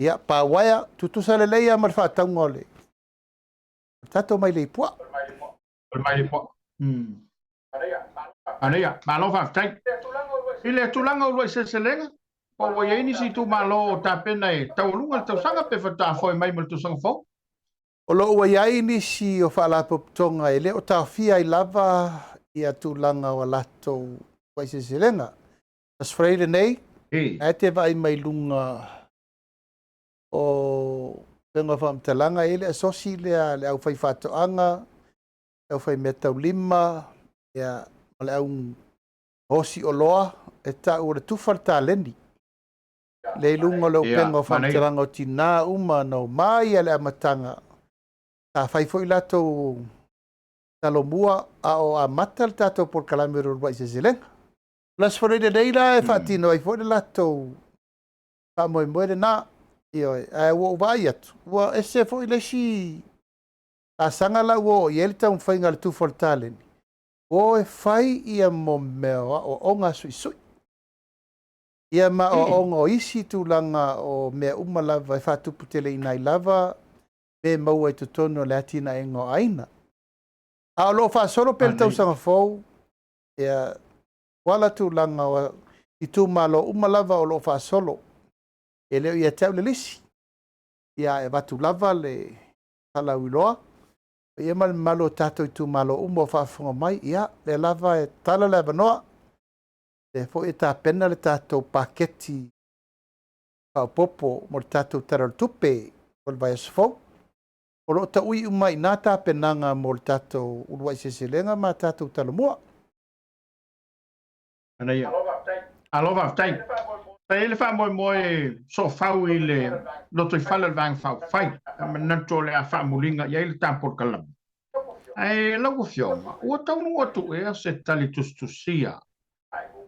ia, pauaea, tutusa lelei ma le faatauga o le tatou mailei puaa. O le mailei puaa. Manaia, malo faafetai. I le tulaga o uluai seleselega, po ua i ai nisi itumalo o tapena e taualuga le tausaga pe faatoa foe mai ma le tausaga fou? O lo o ua i ai nisi o faalapotopotoga e le o taofia ai lava ia tulaga o a latou uluai seleselega. Aso Faraile nei, ae te vaai mai luga o upega o faamatalaga, e i ai le asosi lea a le aufaifaatoaga, le aufaimeataulima, ia, ma le au gaosi oloa e tau o le tufa le taleni. Lea i luga o le upega o faamatalaga o tina uma na omai i le amataga, sa fai foi latou talomua a o amata le tatou polokalame o le uluai seleselega. O le Aso Faraile nei la e faatino ai foi le latou faamoemoe lena. Ioe, ae ua ou vaai atu, ua ese foi le isi laasaga la ua oo i ai le taumafaiga a le tufa o le taleni, ua o e fai ia mo mea o aoaoga suisui. Ia ma aoaoga o isi tulaga o mea uma lava e faatuputeleina ai lava mea e maua i totonu o le atinaeina o aiga. A o lo o faasolo pea le tausaga fou, ia, ua ala tulaga o itumalo uma lava o lo o faasolo. E le o ia te au le lisi, ia e avatu lava le faalauiloa. Ia ma le mamalu o tatou itumalo uma o faafofoga mai, ia, lea lava e tala le avanoa. Lea foi e tapena le tatou paketi faaopoopo mo le tatou Tala o le Tupe mo le vaiaso fou. O lo o taui uma i ina tapenaga mo le tatou uluai seleselega ma tatou talomua. Manaia. Malo faafetai. Sa i ai le faamoemoe soofau i le lotoifale o le Vaega Faaupufai, a manatu o le a faamuliga i ai le ta polokalame. Ae lau Afioga, ua taunuu atu ea se tali tusitusia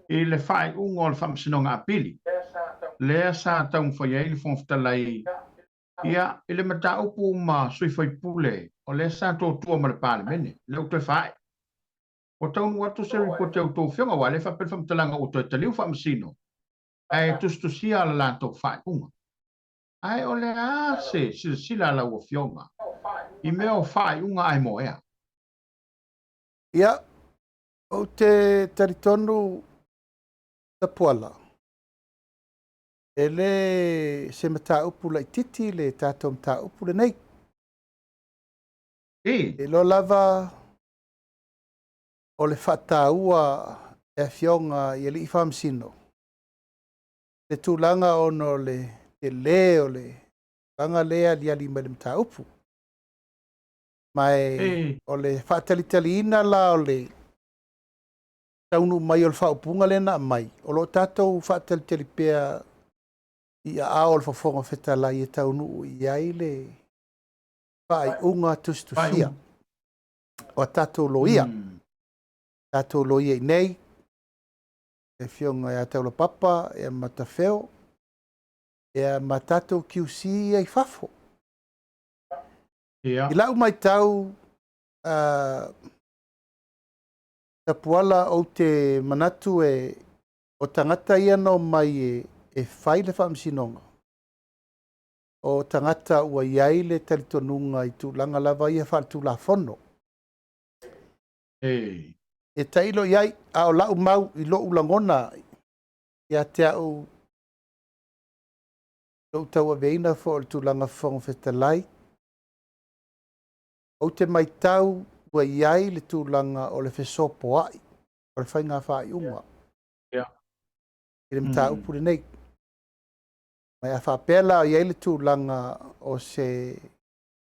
i le faaiuga o le Faamasinoga Apili, lea sa taumafai ai le Fofoga Fetalai ia, i le mataupu ma sui faipule o lea sa totua ma le Palemene, lea ua toe faaee. Ua taunuu atu se ripoti a outou afioga, aua o lea e faapea le faamatalaga ua toe taliu faamasino ae tusitusia le latou faaiuga. Ae o le a se silasila a lau afioga i mea o faaiuga ae moea? Ia, ou te talitonu Tapuala, e le se mataupu laitiiti le tatou mataupu lenei. E iloa lava o le faataua e afioga i alii faamasino le tulaga ona o le tele o le tulaga lea e aliali mai le mataupu. Ma e o le faatalitaliina la o le taunuu mai o le faaupuga lea na aumai, o lo o tatou faatalitali pea i aao o le Fofoga Fetalai e taunuu i ai le faaiuga tusitusia o a tatou loia. Tatou loia i nei, le afioga ia Taulapapa ia ma Tafeo, ia ma tatou QC ia i fafo. I lau matau, Tapuala, ou te manatu e o tagata ia na omai e fai le faamasinoga, o tagata ua i ai le talitonuga i tulaga lava ia faaletulafono. E tailo i ai, a o lau mau i lou lagona ia te au, lou tauaveina foi o le tulaga Fofoga Fetalai, ou te matau ua i ai le tulaga o le fesopoai o le faiga faaiuga i le mataupu lenei. Ma a faapea la i ai le tulaga o se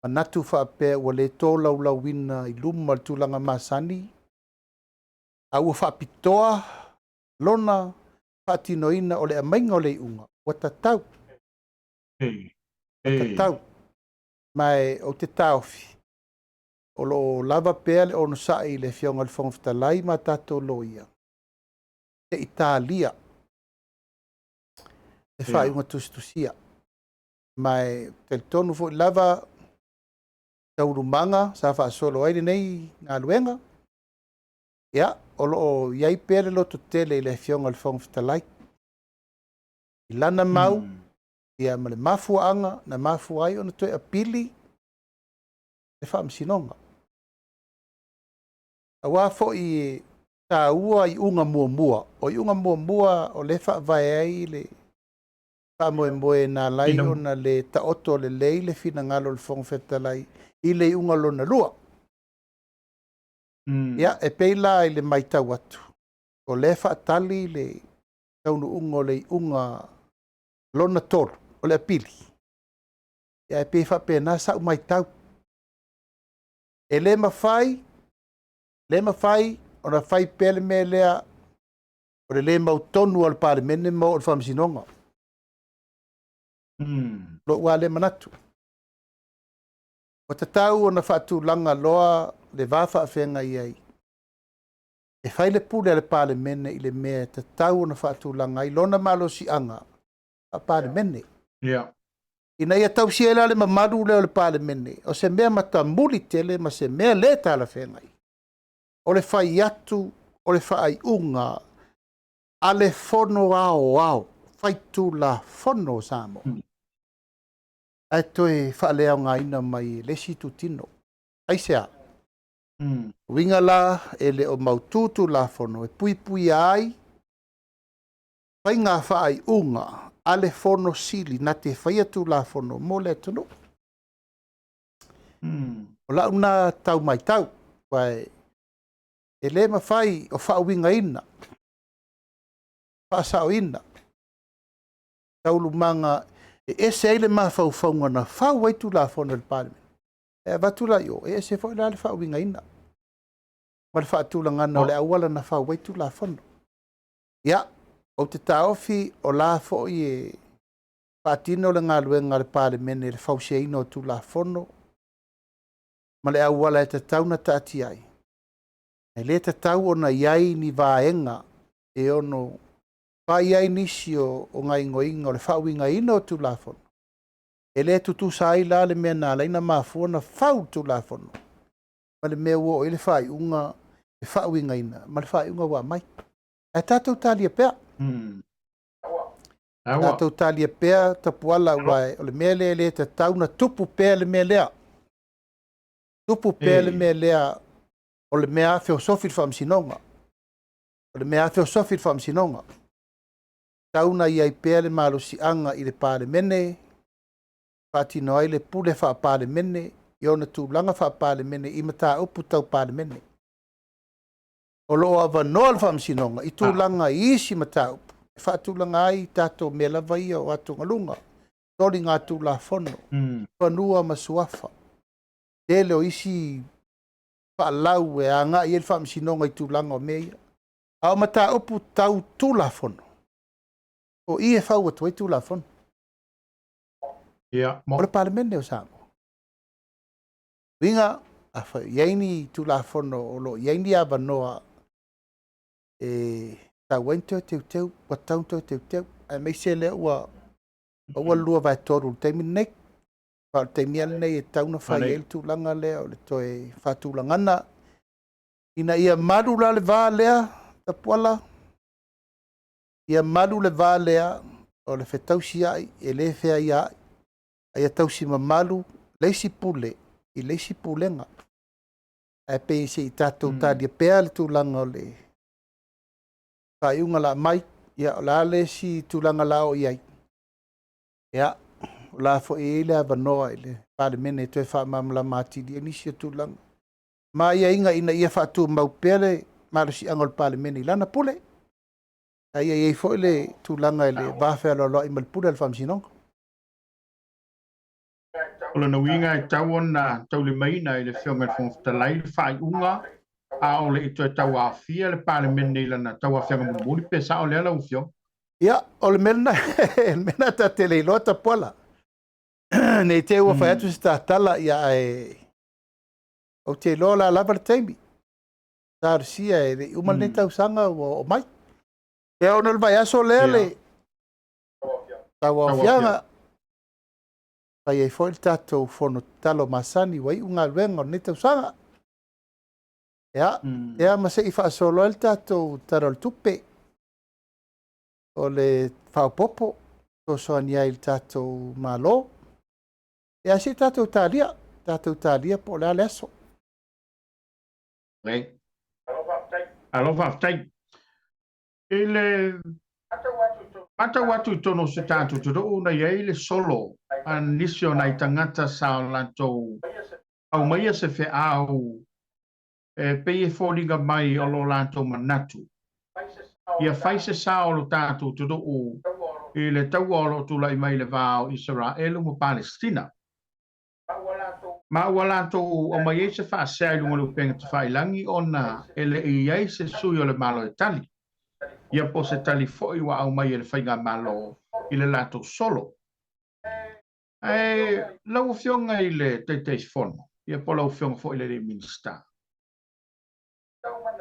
manatu faapea ua le tolaulauina i luma o le tulaga masani, a ua faapitoa lona faatinoina o le aumaiga o le iuga, ua tatau. Ua tatau. Ma e ou te taofi, o lo o lava pea le onosai i le Afioga i le Fofoga Fetalai ma tatou loia, se i talia le faaiuga tusitusia. Ma e talitonu foi lava taualumaga sa faasolo ai lenei galuega, ia, o lo o i ai pea le lototele i le Afioga i le Fofoga Fetalai i lana mau, ia ma le mafuaaga na mafua ai ona toe apili le faamasinoga. Aua foi e taua iuga muamua. O iuga muamua o lea e faavae ai le faamoemoe na ala ai ona le taoto lelei le finagalo o le Fofoga Fetalai i le iuga lona lua. Ia, e pei la i le matau atu, o lea e faatali le taunuuga o le iuga lona tolu, o le apili. Ia, ae pei e faapena sau matau. E le mafai, le mafai ona fai pea le mea lea o le le mautonu o le Palemene ma oo i le Faamasinoga. Lou lava lea manatu. Ua tatau ona faatulaga loa le va faafeagai ai e fai le pule a le Palemene i le mea e tatau ona faatulaga ai lona malosiaga faa-Palemene. Ina ia tausia ai la le mamalu lea o le Palemene, o se mea matamuli tele ma se mea le talafeagai, o le fai atu o le faaiuga a le Fono Aoao Faitulafono o Samoa, ae toe faaleaogaina mai e le isi itutino. Aisea? Uiga la e le o mautu Tulafono e puipuia ai faiga faaiuga a le Fono Sili na te faia Tulafono mo le atunuu. O lau na tau matau, aua e le mafai o faauigaina, faasaoina taualumaga e ese ai le mafaufauga na fau ai Tulafono e le Palemene, e avatu la i o, e ese foi la le faauigaina ma le faatulagaga o le auala na fau ai Tulafono. Ia, ou te taofi o la foi e faatino le galuega a le Palemene i le fausiaina o Tulafono ma le auala e tatau ona taatia ai. E le tatau ona i ai ni vaega e ono fai ai nisi o gaoioiga o le faauigaina o Tulafono, e le tutusa ai la le mea na ala ai ona mafua ona fau le Tulafono ma le mea ua oo i ai le faaiuga, le faauigaina ma le faaiuga ua aumai. Ae tatou talia pea. Tatou talia pea Tapuala, aua o le mea lea e le tatau ona tupu pea le mea lea. Tupu pea le mea lea o le mea afeosofi le Faamasinoga. O le mea afeosofi le Faamasinoga. Tau na i ai pea le malosiaga i le Palemene, faatino ai le pule faa-Palemene i ona tulaga faa-Palemene i mataupu tau Palemene. O lo o avanoa le Faamasinoga i tulaga i isi mataupu e faatulaga ai tatou mea lava ia o atugaluga, soligatulafono, fanua ma suafa, tele o isi faalau e agai ai le Faamasinoga i tulaga o mea ia. A o mataupu tau Tulafono, o i e fau atu ai Tulafono. O le Palemene o Samoa. Uiga, afai o i ai ni Tulafono o lo o i ai ni avanoa e tatau ai ona toe teuteu, ua tatau ona toe teuteu, aemaise lea ua maua le 2/3 i le taimi lenei. Aua o le taimi lava lenei e tatau ona fai ai le tulaga lea o le toe faatulagana ina ia malu la le va lea, Tapuala, ia malu le va lea o le fetausiai e le feaiaai, a ia tausi mamalu le isi pule i le isi pulega. Ae pei se i tatou talia pea le tulaga o le faaiuga la mai, ia o le a le isi tulaga la o i ai, ia o la foi e i ai le avanoa i le Palemene e toe faamalamalama atili ai nisi o tulaga ma aiaiga ina ia faatumau pea le malosiaga o le Palemene i lana pule, a ia i ai foi le tulaga i le va fealoaloai ma le pule a le Faamasinoga. O lona uiga e tatau ona taulimaina i le Afioga i le Fofoga Fetalai le faaiuga a o le i toe tauaofia le Palemene i lana tauaofiaga mulimuli, pe sao lea lau Afioga? Ia, o le mea lena, le mea lena ta te le iloa Tapuala. Ne i te i ua fai atu se tatala, ia ae ou te iloa o le a lava le taimi. Talosia e le i uma lenei tausaga ua oo mai. Ia ona o le vaiaso lea le tauaofiaga, fai ai foi le tatou fono tatalo masani ua iu galuega o lenei tausaga. Ia, ia ma se i faasolo ai le tatou Tala o le Tupe o le faaopoopo fesoasoani ai i le tatou Malo. Ia se i tatou talia, tatou talia po o le a le aso. Alo faafetai. I le matau atu i totonu o se tatou atunuu na i ai le solo a nisi o nai tagata sa o latou aumaia se feau e pei e foliga mai o lo latou manatu ia fai se sao o lo tatou atunuu i le taua o lo o tulai mai i le va o Isaraelu ma Palestina. Ma ua latou aumai ai se faasea i luga o le upega tafailagi ona e le i i ai se sui o le Malo e tali, ia po o se tali foi ua aumai e le Faigamalo i le latou solo. Ae lau Afioga i le Taitaifono, ia po o lau Afioga foi i le Minisita,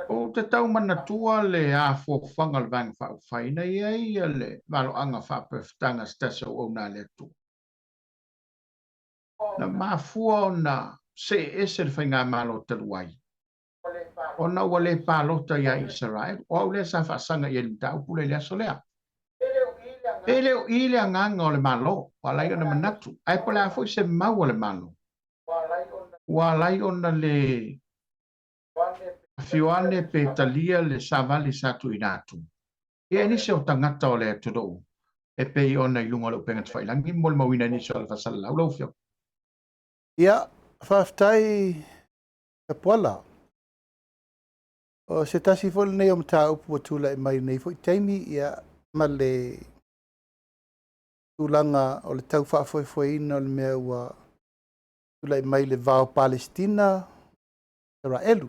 ou te tau manatua le afoafoaga o le Vaega Faaupufai na i ai le valoaga faaperefetaga se tasi o auauna a le Atua. Na mafua ona see ese le Faigamalo talu ai, ona ua le palota ia Isaraelu. O au lea sa faasaga i ai i le mataupu lea i le aso lea. E le o i le agaga o le Malo, ua ala ai ona manatu, ae po o le a foi se mau a le Malo, ua ala ai ona le afio ane pe talia le savali sa tuuina atu ia e nisi o tagata o le atunuu e pei ona i luga o le upega tafailagi molimauina e nisi o le faasalalau lau Afioga. Ia, faafetai Tapuala. O se tasi foi lenei o mataupu ua tulai mai i lenei foi taimi, ia, ma le tulaga o le tau faafoefoeina o le mea ua tulai mai i le va o Palestina Isaraelu.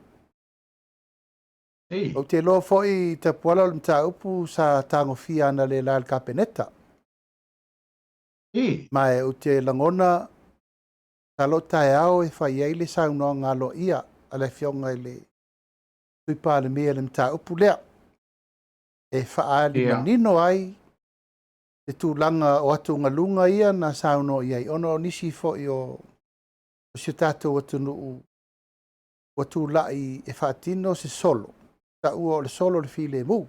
Ou te iloa foi Tapuala o le mataupu sa tagofia analeila e le Kapeneta. Ma ou te lagona masalo o taeao e fai ai le saunoaga aloaia a le Afioga i le Sui Palemia i le mataupu lea, e faaali manino ai le tulaga o atugaluga ia na saunoa i ai, ona o nisi foi o si o tatou atunuu ua tulai e faatino se solo, taua o le solo o le filemu.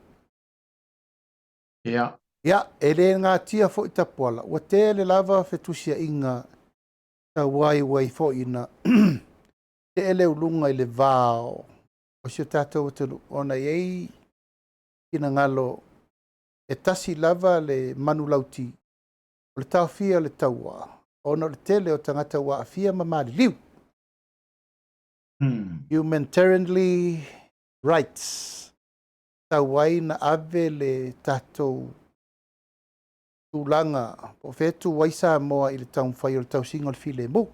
Ia, e le natia foi Tapuala, ua tele lava fetusiaiga tauaiwai foi ina tee le uluga i le va o si o tatou atunuu, ona e i ai finagalo e tasi lava le manulauti o le taofia o le taua, ona o le tele o tagata ua aafia ma maliliu. Humanitarianly rights, tau ai na ave le tatou tulaga po o fea e tu ai Samoa i le taumafai o le tausiga o le filemu.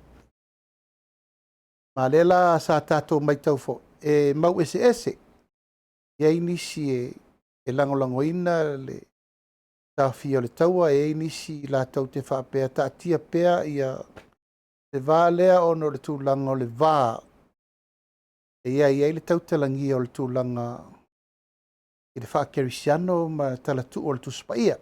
Ma lea la sa tatou matau foi, e mau eseese, e i ai nisi e lagolagoina le taofia o le taua, e i ai nisi latou te faapea taatia pea ia le va lea ona o le tulaga o le va e i ai ai le tautalagia o le tulaga i le faakerisiano ma talatuu o le Tusi Paia.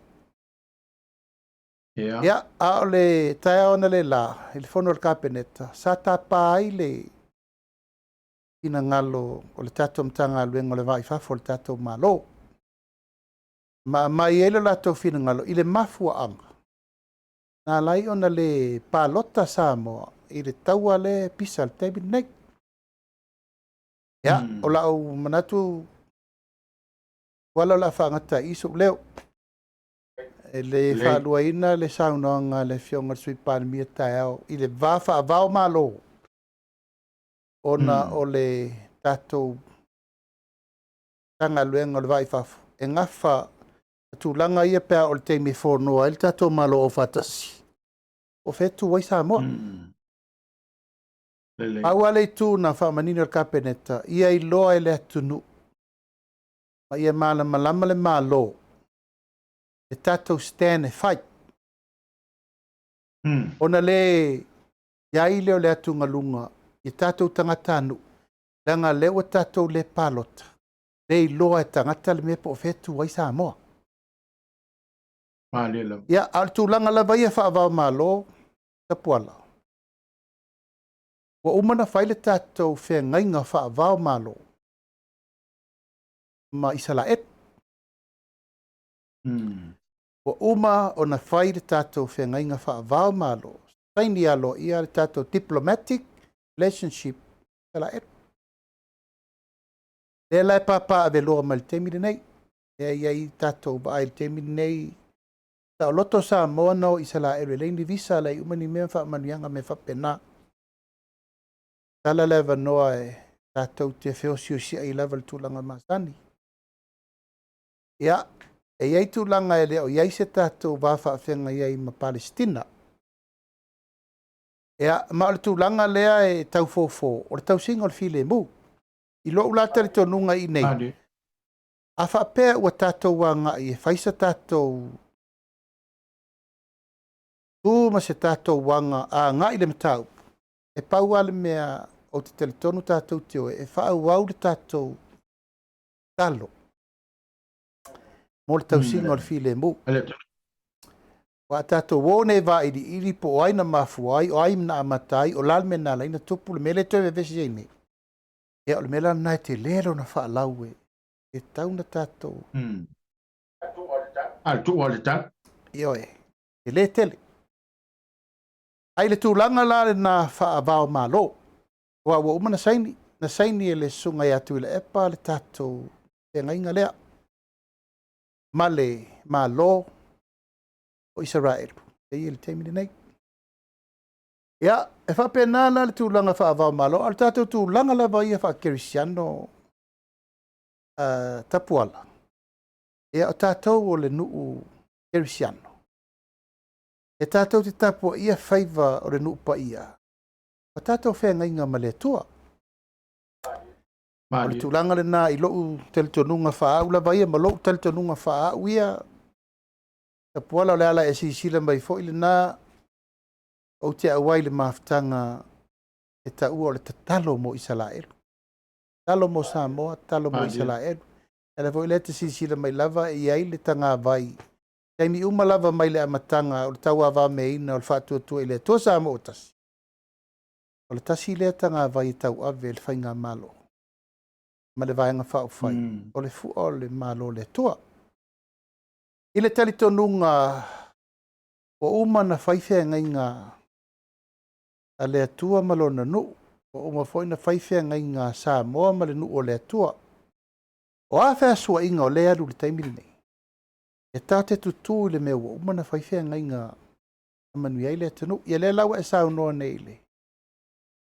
Ia, a o le taeao analeila i le fono a le Kapeneta, sa tapa ai le finagalo o le tatou Matagaluega o le Va i Fafo o le tatou Malo, ma aumai ai le latou finagalo i le mafuaaga na ala ai ona le palota Samoa i le taua lea e pisa i le taimi lenei. Ia, o lau manatu, Tuala, o le a faagata ai i sou leo. E le faaluaina le saunoaga a le Afioga i le Sui Palemia taeao i le va faavao Malo, ona o le tatou Matagaluega o le Va i Fafo e gafa tulaga ia pe a o le taimi e fonoa ai le tatou Malo Aufaatasi, o fea e tu ai Samoa. Pau lava le itu na faamanino e le Kapeneta, ia iloa e le atunuu ma ia malamalama le Malo le tatou stand e fai. Ona le i ai lea o le atugaluga i tatou tagatanuu, leaga lea ua tatou le palota, le iloa e tagata le mea po o fea e tu ai Samoa. Ia, a o le tulaga lava ia faavao Malo, Tapuala, ua uma ona fai le tatou feagaiga faavao Malo ma Isaraelu. Ua uma ona fai le tatou feagaiga faavao Malo, saini aloaia le tatou diplomatic relationship Isaraelu. Lea la e papaaveloa mai i le taimi lenei. Lea e i ai tatou vaai i le taimi lenei, saoloto Samoa na o Isaraelu e leai ni visa, leai uma ni mea ma faamanuiaga mea faapena. Tala le avanoa e tatou te feosiosiai lava i le tulaga masani. Ia, e i ai tulaga e le o i ai se tatou va faafeagai ai ma Palesitina. Ia, ma o le tulaga lea e tau fofo, o le tausiga o le filemu. I lou la talitonuga i inei, a faapea ua tatou agai e fai se tatou tu ma se tatou aga agai i le mataupu, e pau lava le mea ou te talitonu tatou te o e faaauau le tatou tatalo mo le tausiga o le filemu. Aua a tatou o nei vailiili po o ai na mafua ai, o ai na amata ai, o le a le mea na ala ai ona tupu le mea lea e toe vevesi ai nei, ia o le mea la lena e tele lona faalau e e tatau ona tatou... A le tuu a le tau. Ioe, tele tele. Ae i le tulaga la lena faavao Malo, aua ua uma ona saini, na saini e le Susuga ia Tuilaepa le tatou feagaiga lea ma le Malo o Isaraelu e i ai i le taimi lenei. Ia, e faapena la le tulaga faavao Malo, a o le tatou tulaga lava ia faakerisiano tapuala, ia o tatou o le nuu kerisiano, e tatou te tapuaia faiva o le nuu paia, o tatou feagaiga ma le Atua. O le tulaga lena i lou talitonuga faa-au lava ia ma lou talitonuga faa-au ia, Tapuala, o le ala e silasila mai foi lena, ou te auai i le mafutaga e taua o le tatalo mo Isaraelu. Tatalo mo Samoa, tatalo mo Isaraelu. O le ala foi lea e te silasila mai lava e i ai le tagavai. Taimi uma lava mai le amataga o le tauavameaina o le faatuatua i le Atua Samoa ua tasi, o le tasi lea tagavai e tauave e le Faigamalo ma le Vaega Faaupufai, o le fua o le Malo o le Atua. I le talitonuga ua uma ona fai feagaiga a le Atua ma Lona nuu, ua uma foi ona fai feagaiga a Samoa ma le nuu o le Atua. O a feasuaiga o lea e alu i le taimi lenei, e tatou te tutū i le mea ua uma ona fai feagaiga e manuia ai le atunuu. Ia lea la ua e saunoa nei i le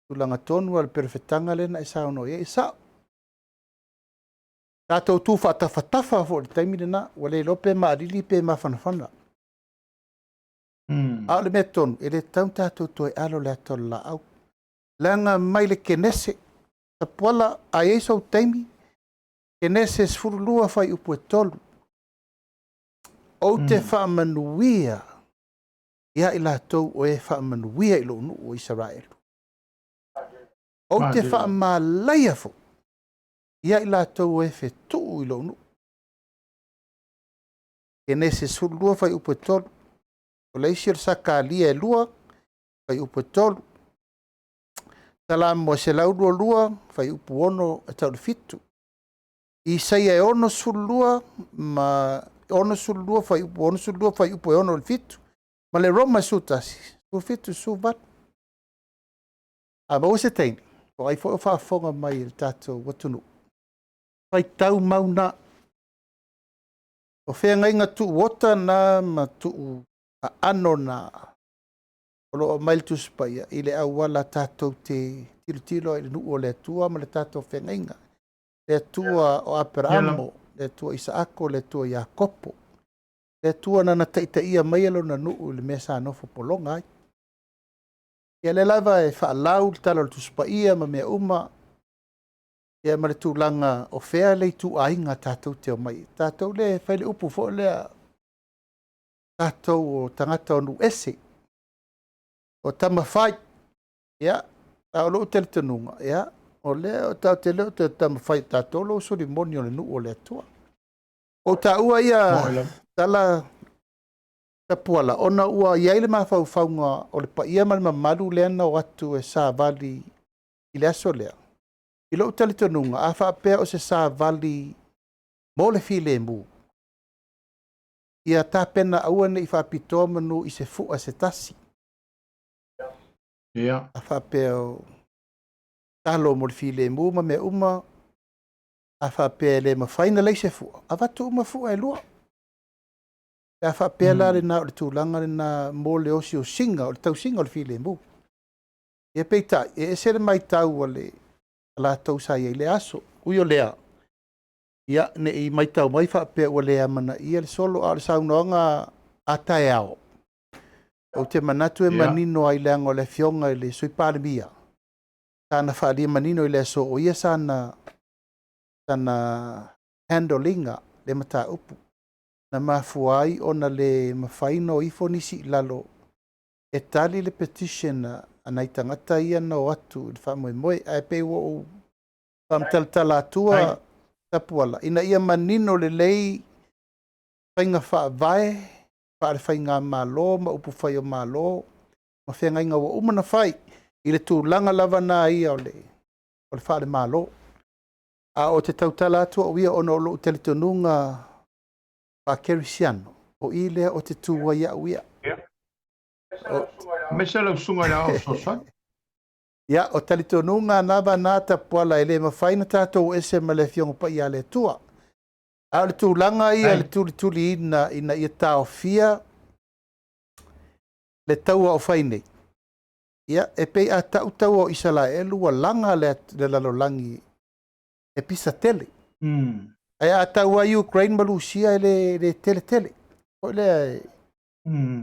tulaga tonu lava o le perofetaga lea na e saunoa i ai, e sao. Tatou tu faatafatafa foi i le taimi lena, ua le iloa pe maalili pe mafanafana. A o le mea tonu, e le tatau ona tatou toe alo i le ata o le laau. Leaga mai le Kenese, Tapuala, a i ai sou taimi, Kenese 12 fuaiupu e 3. Ou te faamanuia ia i latou o e faamanuia i lou nuu o Isaraelu. Ou te faamalaia foi ia i latou o e fetuu i lou nuu. Kenese 12 fuaiupu e 3. O le isi o le Sakalia e 2 fuaiupu e 3. Salamo e 122 fuaiupu 6 e tau i le 7. Isaia e 62 ma 62 fuaiupu 62 fuaiupu e 6 i le 7. Ma le Roma e 11, 17, 18. A maua se taimi, o ai foi o faafofoga mai i le tatou atunuu, faitau mau na. O feagaiga tuuota na ma tuu aano na o lo o aumai le Tusi Paia i le auala tatou te tilotilo ai i le nuu o le Atua ma le tatou feagaiga. Le Atua o Aperamo, le Atua o Isaako, le Atua o Iakopo, le Atua na na taitaia mai lona nuu i le mea sa nofo pologa ai. Ia lea lava e faalau le tala o le Tusi Paia ma mea uma, ia ma le tulaga o fea le ituaiga tatou te omai. Tatou le fai le upu foi lea, tatou o tagata o nuu ese, o tamafai. Ia, a o lou talitonuga, ia, o lea o tatou te le o toe tamafai, tatou lou solimoni o le nuu o le Atua. O taua ia tala Tapuala, ona ua i ai le mafaufauga o le paia ma le mamalu lea na o atu e savali i le aso lea. I lou talitonuga, a faapea o se savali mo le filemu, ia tapena aua ne i faapitoa manu i se fua se tasi. Ia. A faapea o talo mo le filemu ma mea uma, A faapea e le mafai ona leai se fua, avatu uma fua e lua. Pe a faapea la lena o le tulaga lena mo le osiosiga o le tausiga o le filemu. Ia peitai, e ese le matau a le latou sa i ai i le aso. Ui o lea, ia ne i matau mai faapea ua le amanaia le solo, a o le saunoaga a taeao, ou te manatu e manino ai leaga o le Afioga i le Sui Palemia, sana faaalia manino i le aso o ia sana handle ina le mataupu na mafua ai ona le mafai ona o ifo nisi i lalo e tali le petition a nai tagata ia na o atu i le faamoemoe. Ae pei ua ou faamatalatala atua Tapuala ina ia manino lelei faiga faavae faale-faigamalo ma upu fai o Malo ma feagaiga ua uma ona fai i le tulaga lava na ia o le faale-Malo. A o te tautala atu au ia ona o lou talitonuga faa-kerisiano, o i lea o te tu ai au ia. Aemaise lau susuga i le Aoao Fesoasoani. Ia, o talitonuga lava na Tapuala e le mafai ona tatou ese ma le Afioga Paia a le Atua. A o le tulaga ia le tulituliina ina ia taofia le taua o fai nei, ia, e pei a tau taua o Isaraelu ua laga le lalolagi e pisa tele. Ae a tau ai Ukraine ma Lusia e le tele tele. Foi lea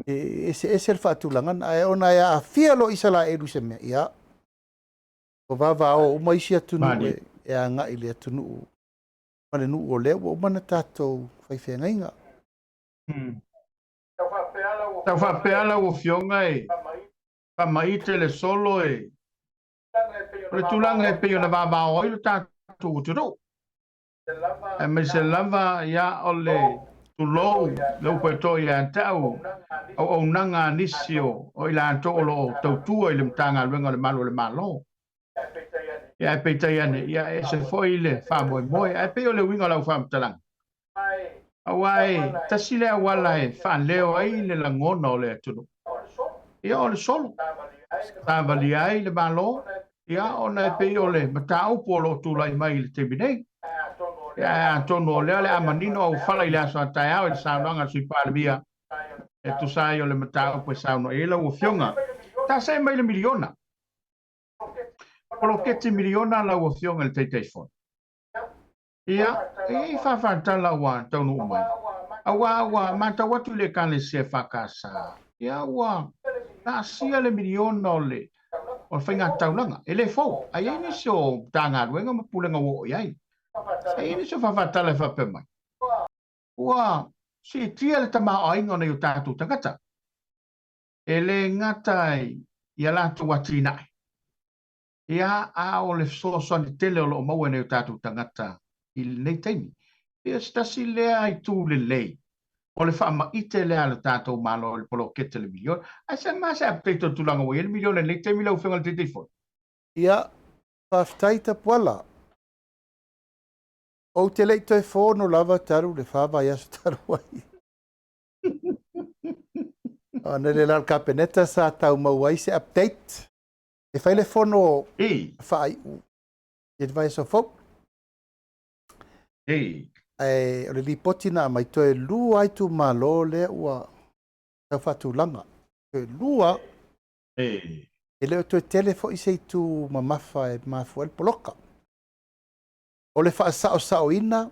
e eseese le faatulagana, ae ona e aafia loa Isaraelu i se mea, ia, ua vavao uma isi atunuu e agai i le atunuu ma le nuu o lea ua uma ona tatou fai feagaiga. Tau faapea lau Afioga e faamaite le solo e o le tulaga e pei ona vavao ai lo tatou atunuu. Aemaise lava ia o le tulou le upu e toa ia te au, auaunaga a nisi o i latou o lo o tautua i le Matagaluega o le Malu o le Malo. Ia ae peitai ane, ia e ese foi le faamoemoe. Ae pei o le uiga o lau faamatalaga, aua e tasi le auala e faaleo ai le lagona o le atunuu, ia o le solo. Savalia ai le Malo, ia ona e pei o le mataupu o lo o tulai mai i le taimi nei. Ia ae atonu o lea o le a manino auofala i le aso a taeao i le saunoaga a le Sui Palemia e tusa ai o le mataupu e saunoa i ai lau Afioga. Ta see mai le miliona. Poloketi miliona lau Afioga i le Taitaifono. Ia, e i ai faafatala ua taunuu mai, aua ua matau atu i le Ekalesia EFKS, ia ua laasia le miliona o le o le faigataulaga. E le fou, ae i ai nisi o Matagaluega ma Pulega ua oo i ai. E i ai nisi o faafatala e faapea mai, ua siitia le tamaoaiga o nai o tatou tagata, e le gata i a latou atinae, Ia, a o le fesoasoani tele o lo o maua e nai o tatou tagata i lenei taimi. Ia, se tasi lea itu lelei o le faamaite lea a le tatou Malo i le poloketi o le miliona. Ae se ma se update o le tulaga ua i ai le miliona i lenei taimi lau Afioga i le Taitaifono? Ia, faafetai Tapuala. Ou te le i toe fono lava talu le fa vaiaso talu ai. Ona le la o le Kapeneta sa tau maua ai se update. E fai le fono faaiu i le vaiaso fou. Ae o le lipoti na aumai, toe lua itumalo lea ua tau faatulaga. Toe lua. E le o toe tele foi se itu mamafa e mafua ai le poloka. O le faasaosaoina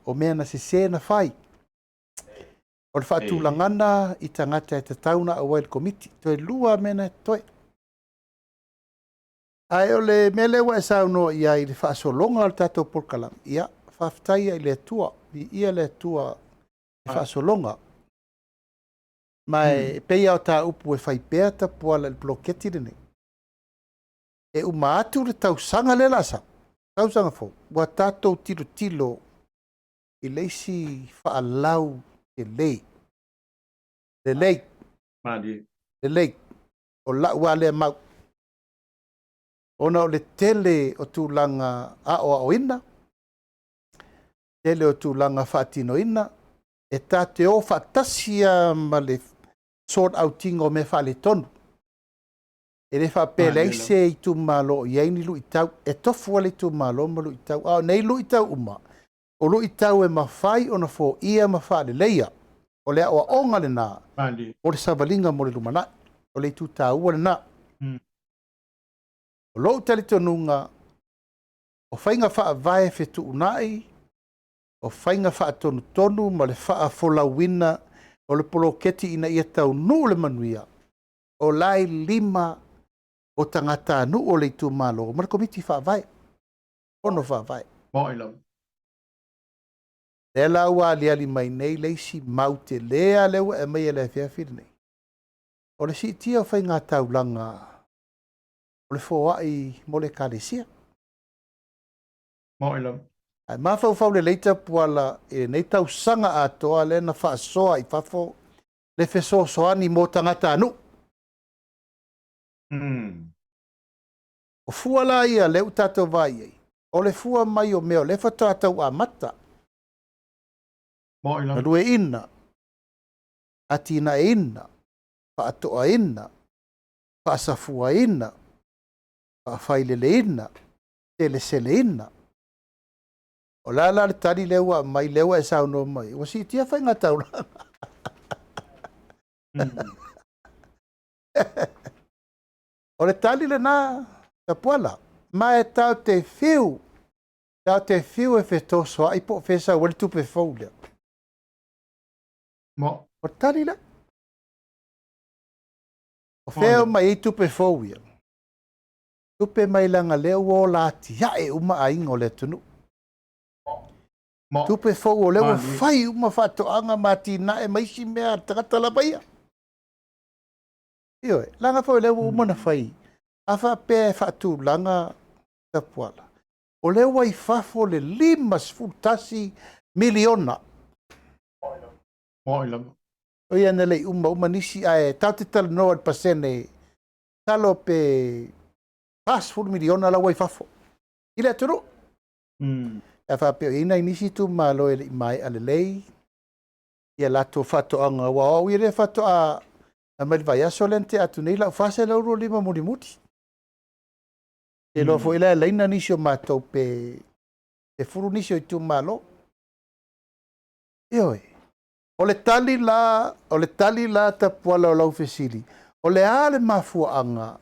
o mea na sese na fai. O le faatulagana i tagata e tatau ona auai i le komiti. Toe lua mea na e totoe. Ae o le mea lea ua e saunoa i ai i le faasologa o le tatou polokalame, ia, faafetai i le Atua, viia le Atua i le faasologa. Ma e pei lava o ta upu e fai pea Tapuala i le poloketi lenei. E uma atu le tausaga lea o le a sau, tausaga fou, ua tatou tilotilo i le isi faalau lelei. Lelei. Lelei. O lau lava lea mau. Ona o le tele o tulaga aoaoina, tele o tulaga faatinoina, e ta te o faatasi lava ma le sort out-ina o mea faaletonu. E le faapea e leai se itumalo o i ai ni luitau, e tofu lava le itumalo ma luitau, a o nei luitau uma, o luitau e mafai ona foia ma faaleleia. O le aoaoga lena o le savaliga mo le lumanai. O le itu taua lena. O lou talitonuga, o faiga faavae fetuunai, o faiga faatonutonu ma le faafolauina o le poloketi ina ia taunuu le manuia, o la e i lima o tagatanuu o le itumalo ma le Komiti Faavae, Fono Faavae. Moni lava. Lea la ua aliali mai nei le isi mau tele lava lea ua e aumaia i le afiafi lenei, o le siitia o faigataulaga o le foai mo le Ekalesia. Moni lava. Ae mafaufau lelei Tapuala i lenei tausaga atoa lea na faasoa i fafo le fesoasoani mo tagatanuu. O fua la ia lea ua tatou vaai i ai, o le fua mai o mea o lea faatoa tau amata. Moni lava. Galueaiina, atinaeina, faatoaina, faasafuaina, faafaileleina, seleseleina. O le a la le tali lea ua aumai, lea ua e saunoa mai ai, ua siitia faigataulaga. O le tali lena, Tapuala, ma e tatou te fiu, tatou te fiu e fetosoai po o fea e sau ai le tupe fou lea. O le tali lea. O fea e omai ai tupe fou ia? Tupe mai leaga lea ua ola atiae uma aiga o le atunuu. Tupe fou o lea ua fai uma faatoaga ma atinae ma isi mea a le tagata lava ia. Ioe, leaga foi o lea ua uma ona fai. A faapea e faatulaga Tapuala, o lea ua i fafo le $51 miliona. Moni lava. O ia na le i uma uma nisi, ae tatou te talanoa i le pasene, masalo pe $40 miliona la ua i fafo i le atunuu. A faapea o i ai nai nisi itumalo e le i maea lelei ia latou faatoaga, aua o au ia lea faatoa mai le vaiaso lea na tea atu nei lau 425 mulimuli. Te iloa foi la e laina nisi o matou pe 10 nisi o itumalo. Ioe. O le tali la, o le tali la Tapuala o lau fesili, o le a le mafuaaga,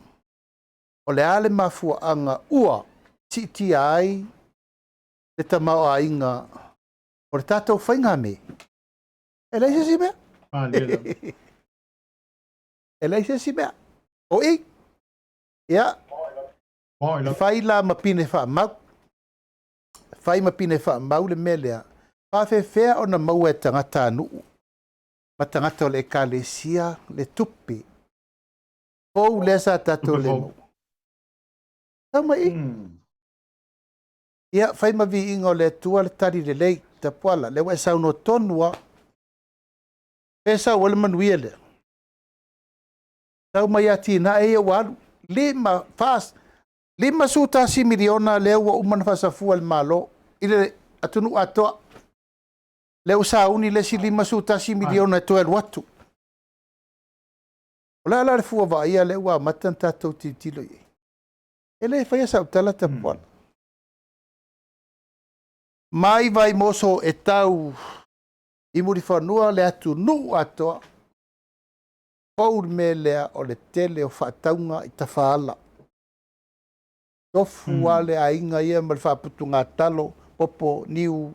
o le a le mafuaaga ua siitia ai le tamaoaiga o le tatou faigamea? E leai se isi mea. E leai se isi mea. O i, ia, e fai la ma pine faamau. Fai ma pine faamau le mea lea. Faafefea ona maua e tagatanuu ma tagata o le Ekalesia le tupe fou lea sa tatou le maua. Tau mai i. Ia, fai ma viiga o le Atua le tali lelei, Tapuala, lea ua e saunoa tonu lava. Pe sau ai le manuia lea? Tau mai atinae ia ua alu. Lima, fa, 51 miliona lea ua uma ona faasafua e le Malo i le atunuu atoa. Lea ua sauni le isi 51 miliona e toe alu atu. O le a la le fua vaaia lea ua amata ona tatou tilotilo i ai? E le faia sau tala Tapuala. Mai Vaimoso e tau i Mulifanua le atunuu atoa, fou le mea lea o le tele o faatauga i tafaala. Tofu lava le aiga ia ma le faaputugatalo, popo, niu,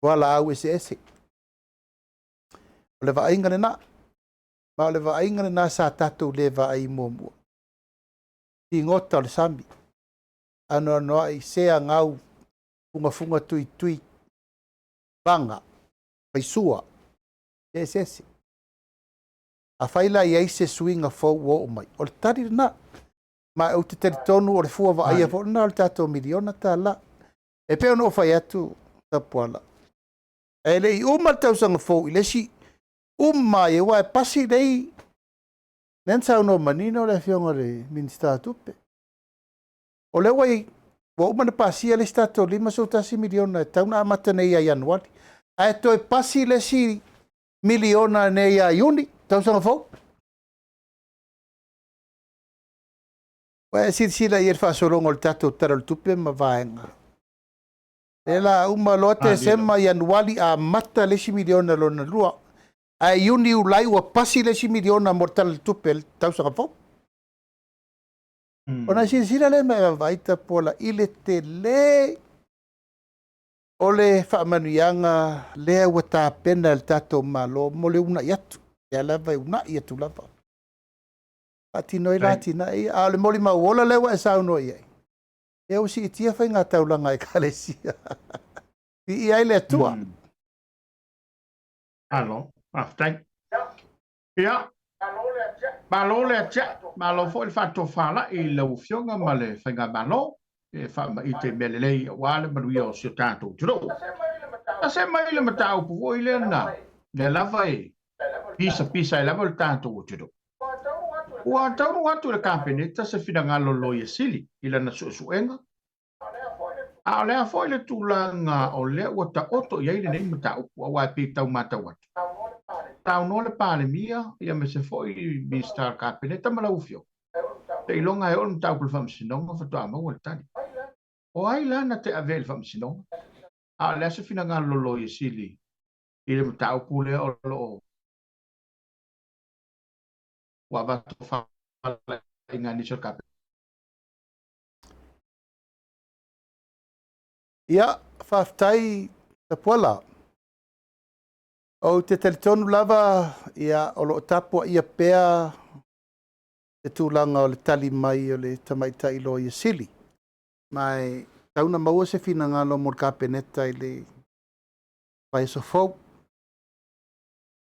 fualaau eseese. O le vaaiga lena. Ma o le vaaiga lena sa tatou le vaai muamua. Figota o le sami, anoanoai, sea, gau, fugafuga, tuitui, vaga, faisua, eseese. Afai la i ai se suiga fou ua oo mai, o le tali lena. Ma ou te talitonu o le fua vaaia foi lena o le tatou miliona tala. E pei ona ou fai atu, Tapuala, e le i uma le tausaga fou i le isi uma ai, aua e pasi nei, lea na saunoa manino le afioga i le Minisita o Tupe. O lea ua ua uma ona pasia le isi tatou $51 miliona e tatau ona amata nei ia Ianuari. Ae toe pasi le isi miliona nei ia Iuni, tausaga fou. Ua e silasila i ai i le faasologa o le tatou Tala o le Tupe ma vaega. Lea la uma loa Tesema, Ianuari amata le isi miliona lona lua. Ae Iuni, Iulai ua pasi le isi miliona mo le Tala o le Tupe le tausaga fou. Ona e silasila lea ma e vaavaai Tapuala i le tele o le faamanuiaga lea ua tapena e le tatou Malo mo le uunai atu. Lea lava e uunai atu lava. Faatino ai la atinae ia. A o le molimau ola lea ua e saunoa i ai, ia ua siitia faiga taulaga a Ekalesia. Viia ai le Atua. Malo, faafetai. Ia, malo le atiae, malo foi le faatofalai i lau Afioga ma le Faigamalo e faamaite i mea lelei aua le manuia o si o tatou atunuu. Na see mai le mataupu foi lea na lea lava e pisapisa ai lava le tatou atunuu. Ua taunuu atu i le Kapeneta se finagalo Loia Sili i lana suesuega, a o le a foi le tulaga o lea ua taoto i ai lenei mataupu, aua e pei tau matau atu, saunoa le Palemia aemaise foi Minisita o le Kapeneta ma lau Afioga, seiloga e oo le mataupu i le Faamasinoga faatoa maua le tali. O ai la na te avea i le Faamasinoga? A o le a se finagalo Loia Sili i le mataupu lea o lo o ua avatu faafalaiga a nisi o le Kapeneta? Ia, faafetai Tapuala. Ou te talitonu lava, ia, o lo o tapuaia pea le tulaga o le tali mai o le tamaitai Loia Sili. Ma e tatau ona maua se finagalo mo le Kapeneta i le vaiaso fou,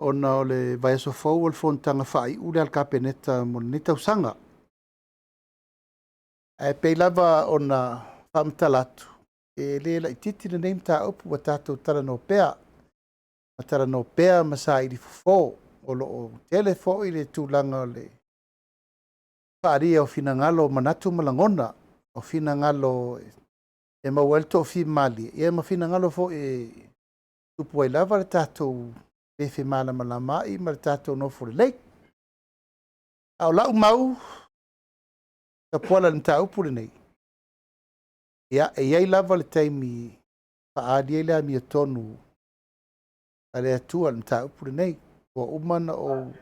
ona o le vaiaso fou o le fonotaga faaiu lea a le Kapeneta mo lenei tausaga. Ae pei lava ona faamatala atu, e le laitiiti lenei mataupu ua tatou talanoa pea, ma talanoa pea ma saili fofo. O lo o tele foi le tulaga o le faaalia o finagalo, o manatu ma lagona, o finagalo e maua ai le toafimalie, ia ma finagalo foi e tupu ai lava le tatou le femalamalamaai ma le tatou nofo lelei. A o lau mau tapuala i le mataupu lenei, ia, e i ai lava le taimi faaali ai le amiotonu a le Atua i le mataupu lenei. Ua uma ona ou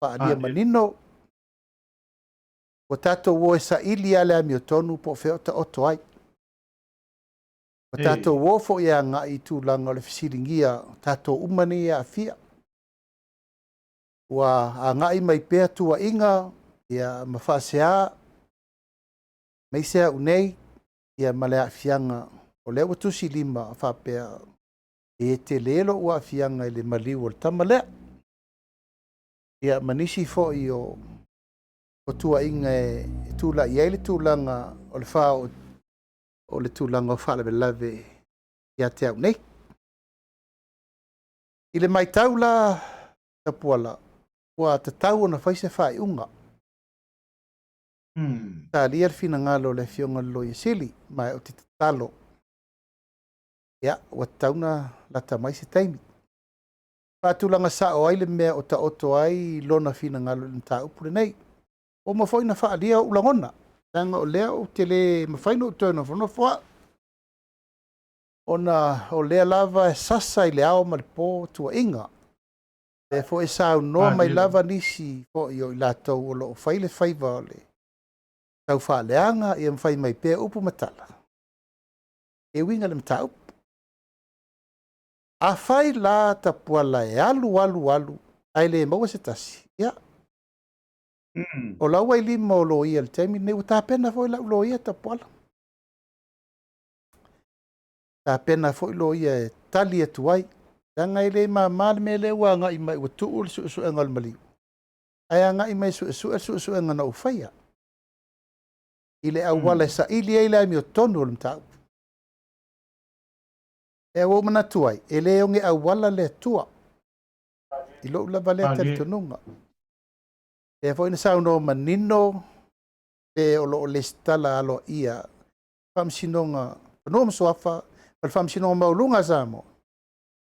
faaalia manino, ua tatou o e saili lava le amiotonu po o fea o taoto ai. Ua tatou o foi e agai i tulaga o le fesiligia o tatou uma nei e aafia. Ua agai mai pea tuuaiga ia, ma faasea, aemaise au nei ia, ma le aafiaga o lea ua tusi lima faapea e tele lou aafiaga i le maliu o le tama lea. Ia, ma nisi foi o tuuaiga e tulai ai le tulaga o le faaoo o le tulaga o faalavelave ia te au nei. I le matau la Tapuala, ua tatau ona fai se faaiuga. Talia le finagalo o le Afioga i le Loia Sili, ma ou te tatalo, ia, ua tatau ona lata mai se taimi. Faatulaga sao ai le mea o taoto ai lona finagalo i le mataupu lenei. Ua uma foi ona faaalia ou lagona, leaga o lea ou te le mafai ona ou toe nofonofo au, ona o lea lava e sasa i le ao ma le po tuuaiga. Lea foi e saunoa mai lava nisi foi o i latou o lo o fai le faiva o le taufaaleaga, ia ma fai mai pea upu ma tala e uiga i le mataupu. Afai la Tapuala e alu alu alu ae le maua se tasi, ia, o la ua i lima o loia i le taimi lenei. Ua tapena foi lau loia Tapuala. Tapena foi loia e tali atu ai. Leaga e le mama le mea lea ua agai mai ua tuu le suesuega o le maliu, ae agai mai e suesue le suesuega na ou faia i le auala e saili ai le amiotonu o le mataupu. E ua ou manatu ai, e le oge auala le Atua i lou lava lea talitonuga. Lea foi na saunoa manino le o lo o lesitala aloaia Faamasinoga Fanua ma Suafa ma le Faamasinoga Maualuga a Samoa,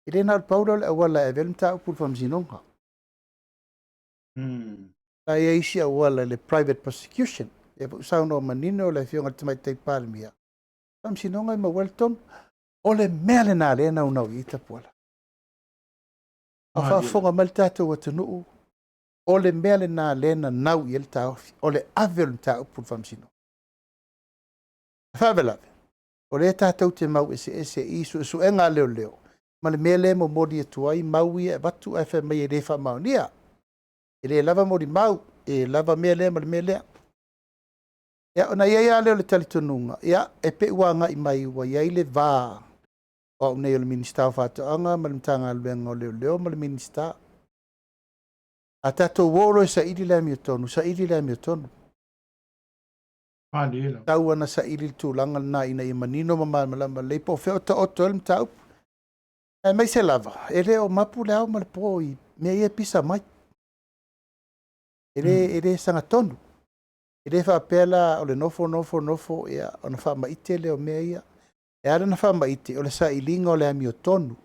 e le na o le pau lea o le auala e ave ai le mataupu i le Faamasinoga. La e i ai isi auala i le private prosecution. Lea foi ua saunoa manino le Afioga i le Tamaitai Palemia, Faamasinoga e maua ai le tonu. O le mea lena lea e naunau i ai Tapuala. A o faafofoga mai le tatou atunuu, o le mea lena lea na nau i ai le taofi, o le ave o le mataupu i le Faamasinoga. O le faalavelave, o lea tatou te mau eseese i suesuega a leoleo ma le mea lea e momoli atu ai mau ia e avatu ae fai mai e le faamaonia, e le lava molimau, e lava mea lea ma le mea lea. Ia, ona i ai lava lea o le talitonuga, ia, e pei ua agai mai ua i ai le va o au nei o le Minisita o Faatoaga ma le Matagaluega o Leoleo ma le Minisita. A tatou o loa e saili le amiotonu, saili le amiotonu. Tau lava ina saili le tulaga lena ina ia manino ma malamalama lelei po o fea o taoto ai le mataupu. Aemaise lava, e le o mapu le ao ma le po i mea ia e pisa mai. E le, e le sagatonu. E le faapea la o le nofo nofo nofo ia, ona faamaite lea o mea ia. E ala ona faamaite, o le sailiga o le amiotonu.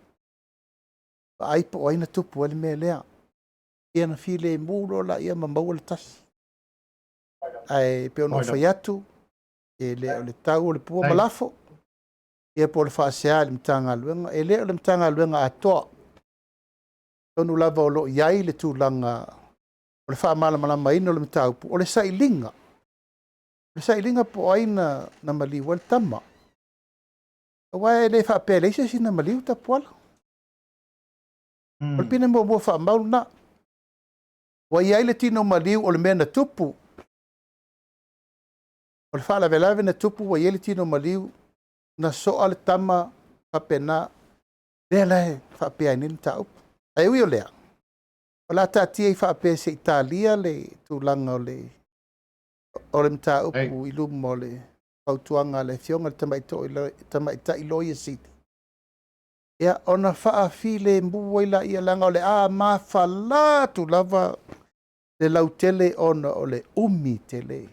Vaai po o ai na tupu ai le mea lea. Ia ona filemu loa lea ma maua le tasi. Ae pei ona ou fai atu, e le o le tau o le pua ma lafo, ia po o le faasea i le Matagaluega. E le o le Matagaluega atoa. Atonu lava o lo o i ai le tulaga o le faamalamalamaina o le mataupu, o le sailiga. O le sailiga po o ai na, na maliu ai le tama. Aua e le faapea e leai se isi na maliu Tapuala. O le pine muamua faamau lena. Ua i ai le tino maliu o le mea na tupu. O le faalavelave na tupu ua i ai le tino maliu, na soa le tama faapena, lea la e faapea ai nei le mataupu. Ae ui o lea, o le a taatia ai faapea se i talia le tulaga o le o le mataupu i luma o le fautuaga a le Afioga i le Tamaitai Loia Sili, ia ona faafilemu ai laia, leaga o le a mafala atu lava le lautele ona o le umi tele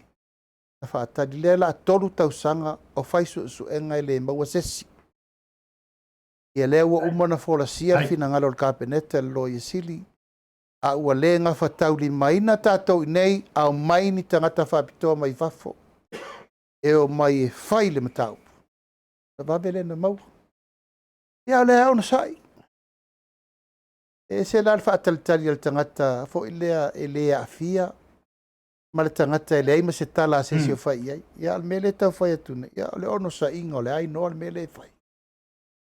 na faatali. Lea o le a 3 tausaga o fai suesuega e le maua se isi. Ia lea ua uma ona folasia le finagalo o le Kapeneta i le Loia Sili, a ua le gafataulimaina tatou i inei, aumai ni tagata faapitoa mai fafo e omai e fai le mataupu. Na vave lea ona maua. Ia o lea lava onosai. E ese la le faatalitali a le tagata foi lea e le aafia ma le tagata e leai ma se tala a se isi o fai i ai. Ia o le mea lea e tau fai atu nei, ia o le onosaiga o le a inoa le mea lea e fai.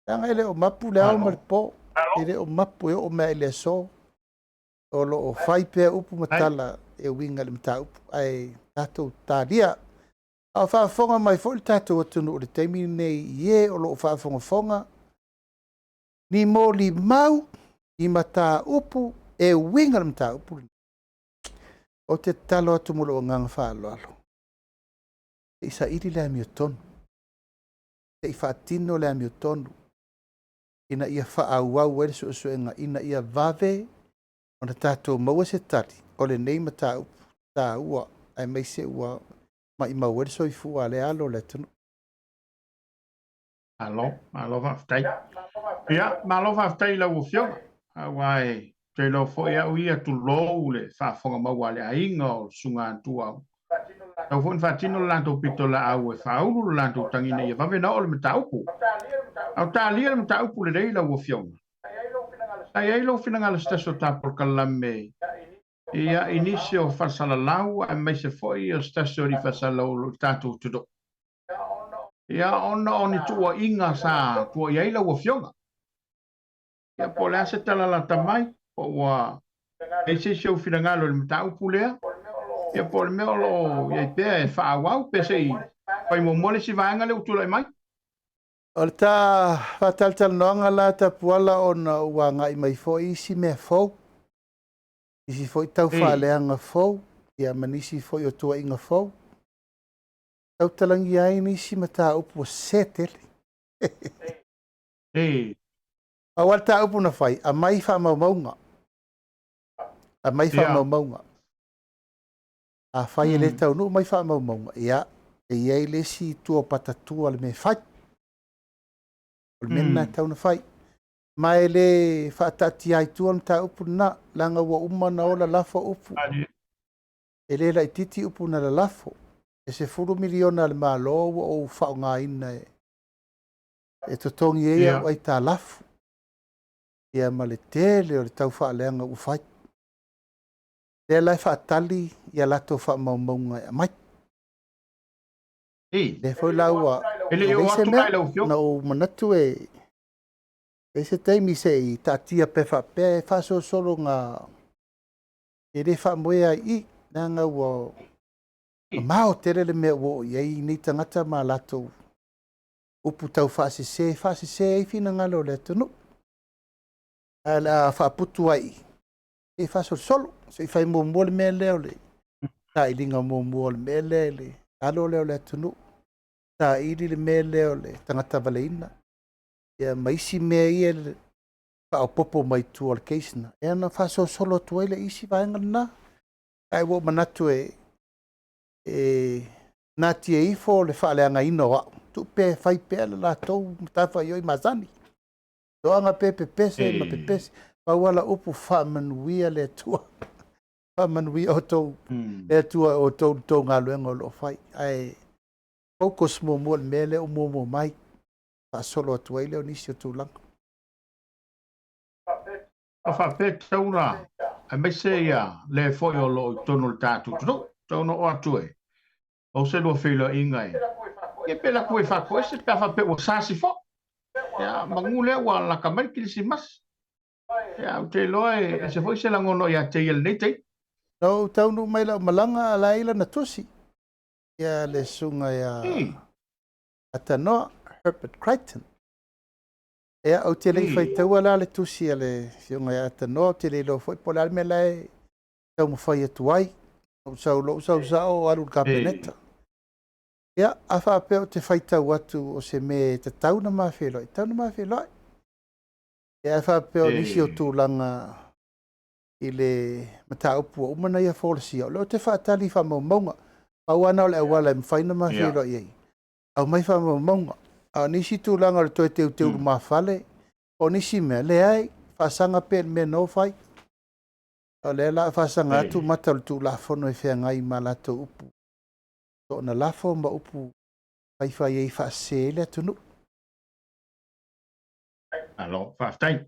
Leaga e le o mapu le ao ma le po, e le o mapu e oo mai lava i le aso. O lo o fai pea upu ma tala e uiga i le mataupu, ae tatou talia. A o faafofoga mai foi le tatou atunuu i le taimi lenei i e o lo o faafogafoga, ni molimau, ni mataupu e uiga i le mataupu lenei. Ou te tatalo atu ma lou agaga faaaloalo, se i saili le amiotonu, se i faatino le amiotonu ina ia faaauau ai le suesuega ina ia vave ona tatou maua se tali o lenei mataupu taua, aemaise ua maimau ai le soifua a lea alo o le atunuu. Malo, malo faafetai. Ia, malo faafetai i lau Afioga, aua e te iloa foi au ia, tulou le faafofoga maua a le aiga o le Susuga Atuau. Tau foi na faatino le latou pitolaau e faaulu le latou tagi ina ia vave ona oo le mataupu. A o talia le mataupu lelei lau Afioga. Sa i ai lou finagalo se tasi o ta polokalame ia i nisi o faasalalau aemaise foi o se tasi o alii faasalalau o lo o tatou atunuu. Ia, ona o ni tuuaiga sa tuuaia ai lau Afioga. Ia, po o le a se tala lata mai, po ua i ai se isi ou finagalo i le mataupu lea, ia po o le mea o lo o i ai pea e faaauau, pe se i fai muamua le isi vaega lea ua tulai mai. O le ta faatalatalanoaga la Tapuala ona ua agai mai foi isi mea fou, isi foi taufaaleaga fou, ia ma nisi foi o tuuaiga fou. Tautalagia ai nisi mataupu ua sese tele. Pau lava le taupu na fai, aumai faamaumauga. Aumai faamaumauga. Afai e le taunuu mai faamaumauga, ia, e i ai le isi itu o patatua o le mea e fai. O le mea lena e tatau ona fai. Ma e le faataatia ai tua le mataupu lena, leaga ua uma ona o lalafo upu. E le laitiiti upu na lalafo. E $10 miliona a le Malo ua ou faaaogaina e totogi ai au aitalafu, ia ma le tele o le taufaaleaga ua fai. Lea la e faatali ia latou faamaumauga e aumai. Lea foi la ua E le i oo leai se atu la mea i lau Afioga. Na ou manatu e i ai se taimi se i taatia pea faapea e faasolosolo e le faamoe ai i i, leaga ua mamao tele le mea ua oo i ai nei tagata ma latou upu taufaasese, e faasese ai finagalo o le atunuu. Ae o le a faaputu ai i i, e faasolosolo. Se i fai muamua le mea lea o le sailiga muamua o le mea lea i le alo lea o le atunuu, saili le mea lea o le tagata valeina, ia ma isi mea ia e faaopoopo mai tua o le case na, ia ona faasolosolo atu ai le isi vaega lena. Ae ua ou manatu e natia ifo le faaleagaina o au, tuu pea e fai pea le latou matafaioi masani. Toaga pe pepese ma pepese, pau lava lau upu, faamanuia le Atua. Faamanuia outou, le Atua i outou i le tou galuega o lo o fai. Ae focus muamua i le mea lea ua muamua mai, faasolo atu ai lea o nisi o tulaga. A faapea e tatau ona aemaise ia le foi o lo o i totonu o le tatou atunuu, tatau ona oo atu e maua se lua feiloaiga e ia pe alu atu e faatoese pe a faapea ua sasi foi. Ia manu lea ua lata mai le Kerisimasi. Ia ou te iloa e ese foi se lagona ia te ia i lenei taimi. Na ou taunuu mai i lau malaga a la e i ai lana tusi ia le susuga ia Atanoa Herbert Crichton. Ia, ou te le i faitaua la le tusi a le Afioga ia Atanoa, ou te le iloa foi po o le a le mea la e taumafai atu ai. Ou sau loa ou sau sao alu i le Kapeneta. Ia, a faapea ou te faitau atu o se mea e tatau ona ma feiloai, e tatau ona ma feiloai. Ia, ae faapea o nisi o tulaga i le mataupu ua uma ona ia folasia, o lea ou te faatali i faamaumauga. Pau lava lena o le auala e mafai ona ma feiloai ai, aumai faamaumauga. A o nisi tulaga o le toe teuteu lumafale, o nisi mea, leai, faasaga pea i le mea na fai. O lea o le a faasaga atu mata o le Tulafono e feagai ma latou upu soona lafo ma upu faifai ai e faasese ai le atunuu. Malo, faafetai.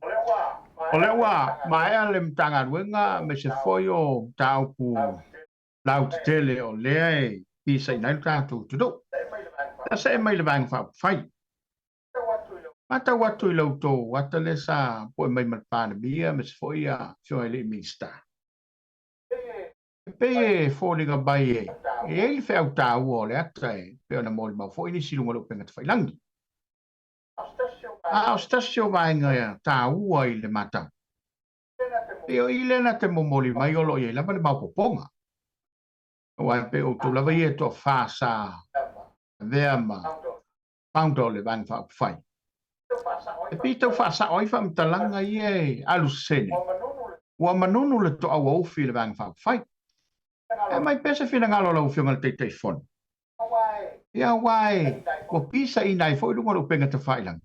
O lea ua maea le Matagaluega aemaise foi o mataupu lautetele o lea e pisaina ai le tatou atunuu. Ia see mai le Vaega Faaupufai. Matau atu i la outou ata lea sa poe mai ma le Palemia aemaise foi ia Afioga i alii Minisita. E pei e foliga mai e i ai le feau taua o le ata e pei ona molimau foi nisi i luga o le upega tafailagi. A o se tasi o vaega taua i le matau, pei o i lea na te momoli mai o lo o i ai lava le maopoopoga. Aua e pei o outou lava ia e toafa sa avea ma founder o le Vaega Faaupufai. E pei tau faasao ai faamatalaga ia e alu sese nei. Ua manunu le toauaufi i le Vaega Faaupufai. E aumai pea se finagalo o lau Afioga i le Taitaifono. Ia aua e ua pisaina ai foi luga o le upega tafailagi.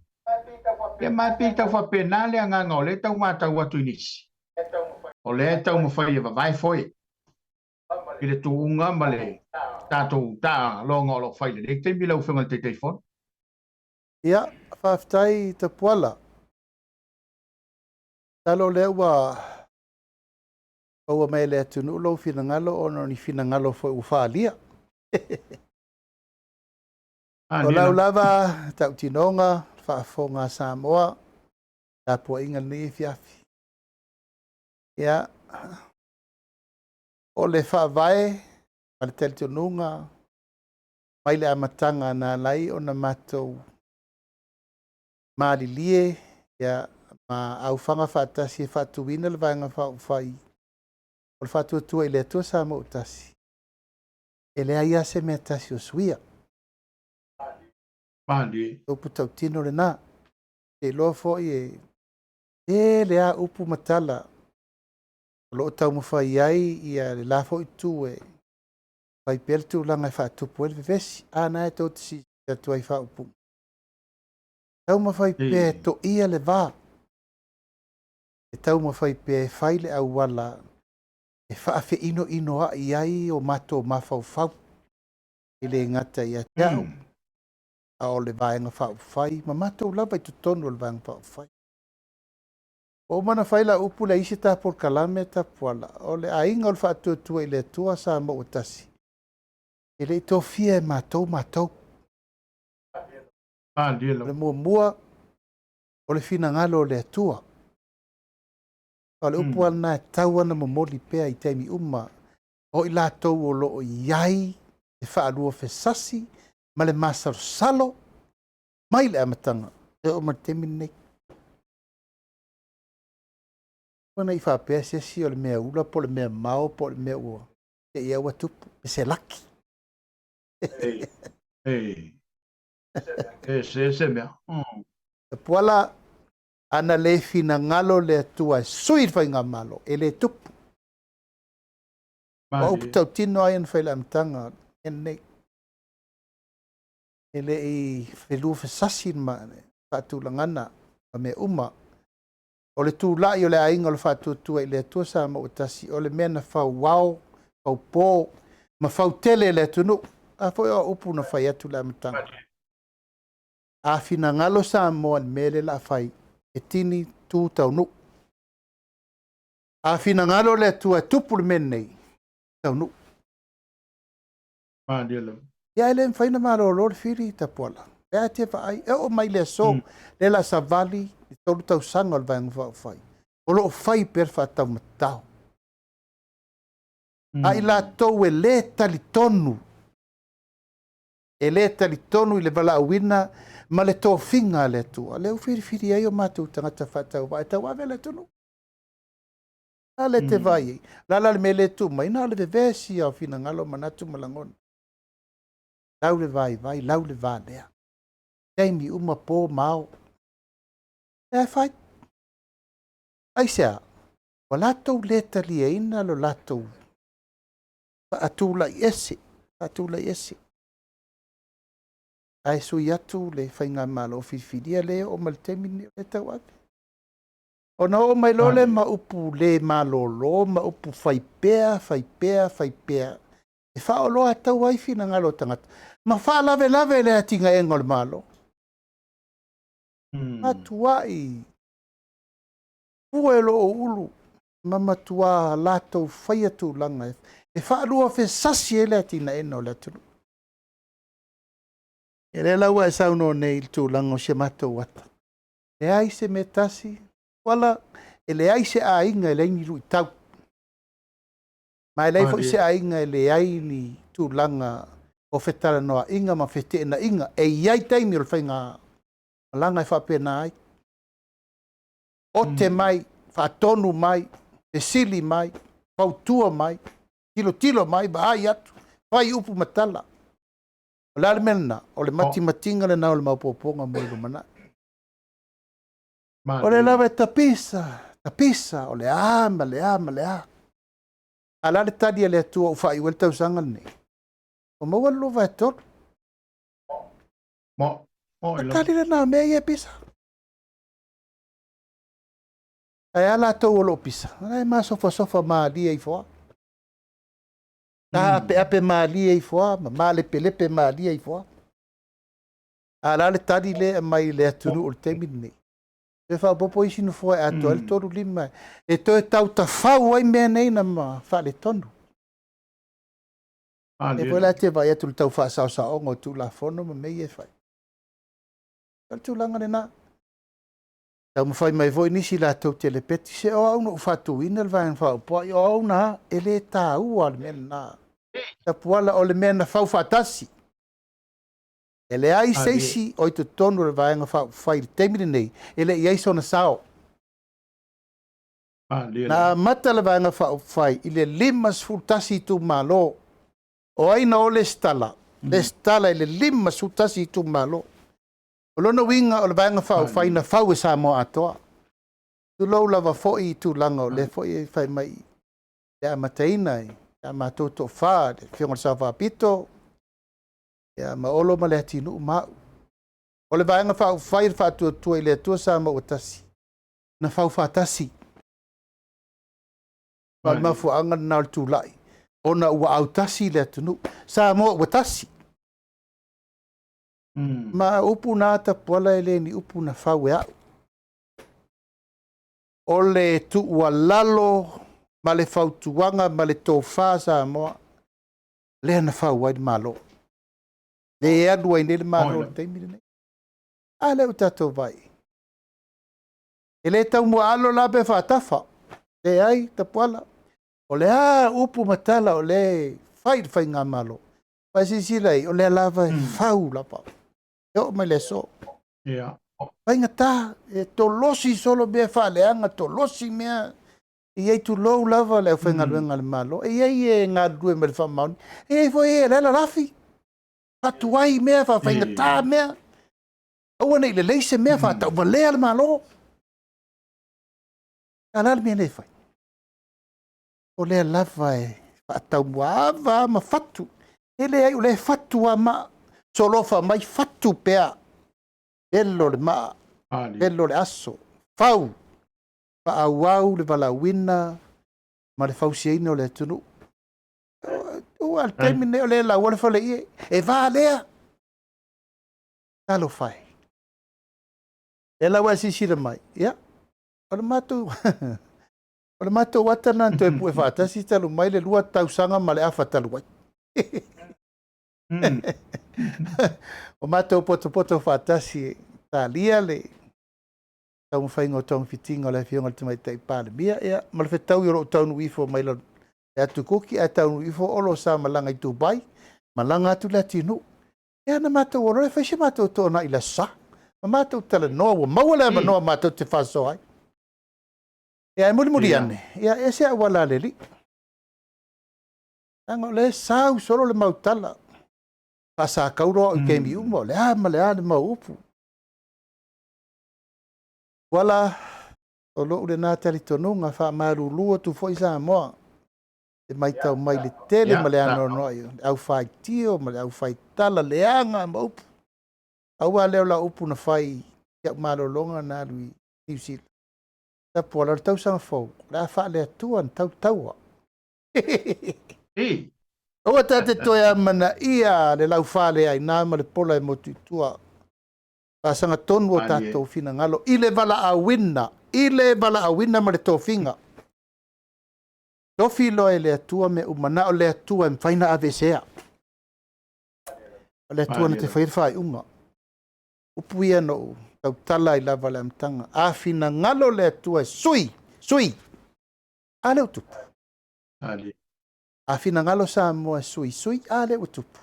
Ia ma e pei tau faapena le agaga o lea e tau matau atu i nisi. O lea e taumafai e vavae foe i le tuuga ma le tatou taaloga o lo o fai i lenei taimi lau Afioga i le Taitaifono. Ia, faafetai Tapuala. Masalo o lea ua maua mai e le atunuu lou finagalo ona o ni finagalo foi ua faaalia. O lau lava tautinoga, faafofoga a Samoa, tapuaiga lenei afiafi. Ia, o le faavae ma le talitonuga mai le amataga na ala ai ona matou malilie ia, ma aufaga faatasi e faatuina le Vaega Faaupufai o le Faatuatua i le Atua Samoa ua Tasi, e leai lava se mea tasi o suia. Malie. Upu tautino lena. Te iloa foi e tele lava upu ma tala o lo o taumafai ai ia le la foi itu e fai pea le tulaga e faatupu ai le vevesi. A na e tou te silasila atu ai i faaupuga. Taumafai pea e toia le va. E taumafai pea e fai le auala e faafeinoinoai ai o matou mafaufau. E le gata ia te au, a o le Vaega Faaupufai ma matou lava i totonu o le Vaega Faaupufai. Ua uma ona fai lau upu le isi ta polokalame Tapuala, o le aiga o le Faatuatua i le Atua Samoa ua tasi, e le i tofia e matou matou. O le muamua, o le finagalo o le Atua. O le upu lava lena e tatau ona momoli pea i taimi uma, o i latou o lo o i ai le faaluafesasi ma le masalosalo mai le amataga e oo mai le taimi lenei. Aua ne i faapea se isi o le mea ula po o le mea mao po o le mea ua te i ua tupu, se laki. E se se mea. Puala, ana le finagalo le Atua e sui le faigamalo, e le tupu. O upu tautino ai na fai i le amataga lenei. E le i feluafesasi le faatulagana ma mea uma. O le tulai o le aiga o le Faatuatua i le Atua Samoa ua tasi, o le mea na fauao, faupo ma fautele e le atunuu. A foi o upu na fai atu i le amataga. A finagalo Samoa i le mea lea o le a fai, e tini tu taunuu. A finagalo le Atua e tupu le mea lenei, taunuu. Ia e le mafai ona malolo le fili Tapuala. E a te vaai, e oo mai le aso, le la savali i 3 tausaga o le Vaega Faaupufai, o lo o fai pea le faataumatao. A i latou e le talitonu, e le talitonu i le valaauina ma le tofiga a le Atua, lea ua filifili ai o matou tagata faatauvaa e tauave le atunuu. A le te vaai ai, la la le mea le tuu mai, na o le vevesi o finagalo, manatu ma lagona. Lau le vaivai, lau le valea. Taimi uma po ma ao. E fai. Aisea, ua latou le taliaina lo latou faatulai ese, faatulai ese. Ae sui atu le faigamalo filifilia le oo mai le taimi lenei o le tauave. Ona oo mai loa lea ma upu le malolo, ma upu fai pea, fai pea, fai pea, e faaoloa tau ai finagalo o tagata, ma faalavelave le atinaega o le Malo. Matuai fua e loo ulu ma matua latou faia tulaga e faaluafesasi ai le atinaeina o le atunuu. E lea la ua e saunoa nei i le tulaga o si a matou ata. Leai se mea tasi, wala, e leai se aiga e leai ni luitau. Ma e leai foi se aiga e leai ni tulaga o fetalanoaiga ma feteenaiga. E i ai taimi o le faiga malaga e faapena ai. Ote mai, faatonu mai, fesili mai, fautua mai, tilotilo mai, vaai atu, fai upu ma tala. O le a le mea lena? O le matimatiga lena o le maopoopoga mo le lumanai. O le lava e tapisa, tapisa, o le a ma le a ma le a. A la le tali a le Atua ua faaiu ai le tausaga lenei. Ua maua le 23. O le tali lena o mea ia e pisa. Ae a latou o lo o pisa, e masofasofa malie ifo lava. Taapeape malie ifo lava ma malepelepe malie ifo lava. A la le tali lea e aumai i le atunuu o le taimi lenei. Toe faaopoopo isi nofoa e atoa ai le 35 e toe tautafau ai mea nei na ma faaletonu. E foi la te vaai atu i le tau faasaosaoga o Tulafono ma mea ia e fai. O le tulaga lena. Taumafai mai foi nisi latou te lepeti, se o au na ou faatuina le Vaega Faaupufai, o au na e le taua le mea lena. Tapuala o le mea na fau faatasi. E leai se isi o i totonu o le Vaega Faaupufai i le taimi lenei e le i ai sona sao. Na amata le Vaega Faaupufai i le 51 itumalo. O ai na o lesitala? Lesitala i le 51 itumalo. O lona uiga o le Vaega Faaupufai na fau e Samoa atoa. Tulou lava foi i tulaga o lea foi e fai mai le amataina i a matou toafa, le Afioga i le Sao Faapito, ia ma Olo ma Leatinuu ma au. O le Vaega Faaupufai o le Faatuatua i le Atua Samoa ua tasi, na fau faatasi. Ma o le mafuaaga lena o le tulai, ona ua autasi le atunuu. Samoa ua tasi. Ma o upu na Tapuala e le ni upu na fau e a'u. O le tuualalo ma le fautuaga ma le tofa a Samoa lea na fau ai le Malo. Le alu ai nei le Malo i le taimi lenei. A lea ua tatou vaai. E le taumuaalo la pe faatafa. Leai, Tapuala. O le a upu ma tala o lea e fai i le faigamalo, ma silasila i ai, o lea lava e fau lava. E oo mai le aso. Faigata, e tolosi solo mea faaleaga, tolosi mea. E i ai tulou lava le aufaigaluega a le Malo. E i ai e galulue ma le faamaoni. E i ai foi e la lalafi. Faatuai mea, faafaigata mea. Aua ne i lelei se mea, faatauvalea le Malo. A o le a le mea lea e fai? O lea lava e faataumuaava ma fatu. E leai, o lea e fatu lava maa. Solofa mai fatu pea. Velo le maa, velo le aso. Fau, faaauau le valaauina ma le fausiaina o le atunuu. Ua le taimi lenei o lea e laua le faleie. E va lea. Talofa e. Lea la ua e silasila mai, ia, o le matou o le matou ata lena na toe pue faatasi talu mai le 2 tausaga ma le afa talu ai. O matou potopoto faatasi e talia le taumafaiga o togafitiga o le Afioga i le Tamaitai Palemia, ia, ma le fetaui o lou taunuu ifo mai le atu Kuki ae taunuu ifo Olo sa malaga i Dubai, malaga atu le atinuu. Ia na matou o loa fai se matou toonai i le Aso Sa. Ma matou talanoa, ua maua le avanoa matou te faasoa ai. Ia, ae mulimuli ane, ia, e ese auala a le Alii. Leaga o lea e sau solo le mau tala. Faasakauro au i taimi uma, o le a ma le a le mau upu. Uala, o lou lena talitonuga, faamalulu atu foi Samoa. E matau mai le tele ma le anoanoai o le aufaitio ma le aufaitala leaga ma upu. Aua lea o lau upu na fai i au malologa na alu i Niu Sila. Tapuala o le tausaga fou, o le a faale-Atua na tautaua. Aua ta te toe amanaia le laufaleaina ma le pola e motu i tua. Faasaga tonu o tatou finagalo i le valaauina, i le valaauina ma le tofiga. Tofi loa e le Atua mea uma, na o le Atua e mafai ona aveesea. O le Atua na te faia le faaiuga. Upu ia na ou tautala ai lava i le amataga. A finagalo le Atua e sui, sui. A lea ua tupu. A finagalo Samoa e sui, sui. A lea ua tupu.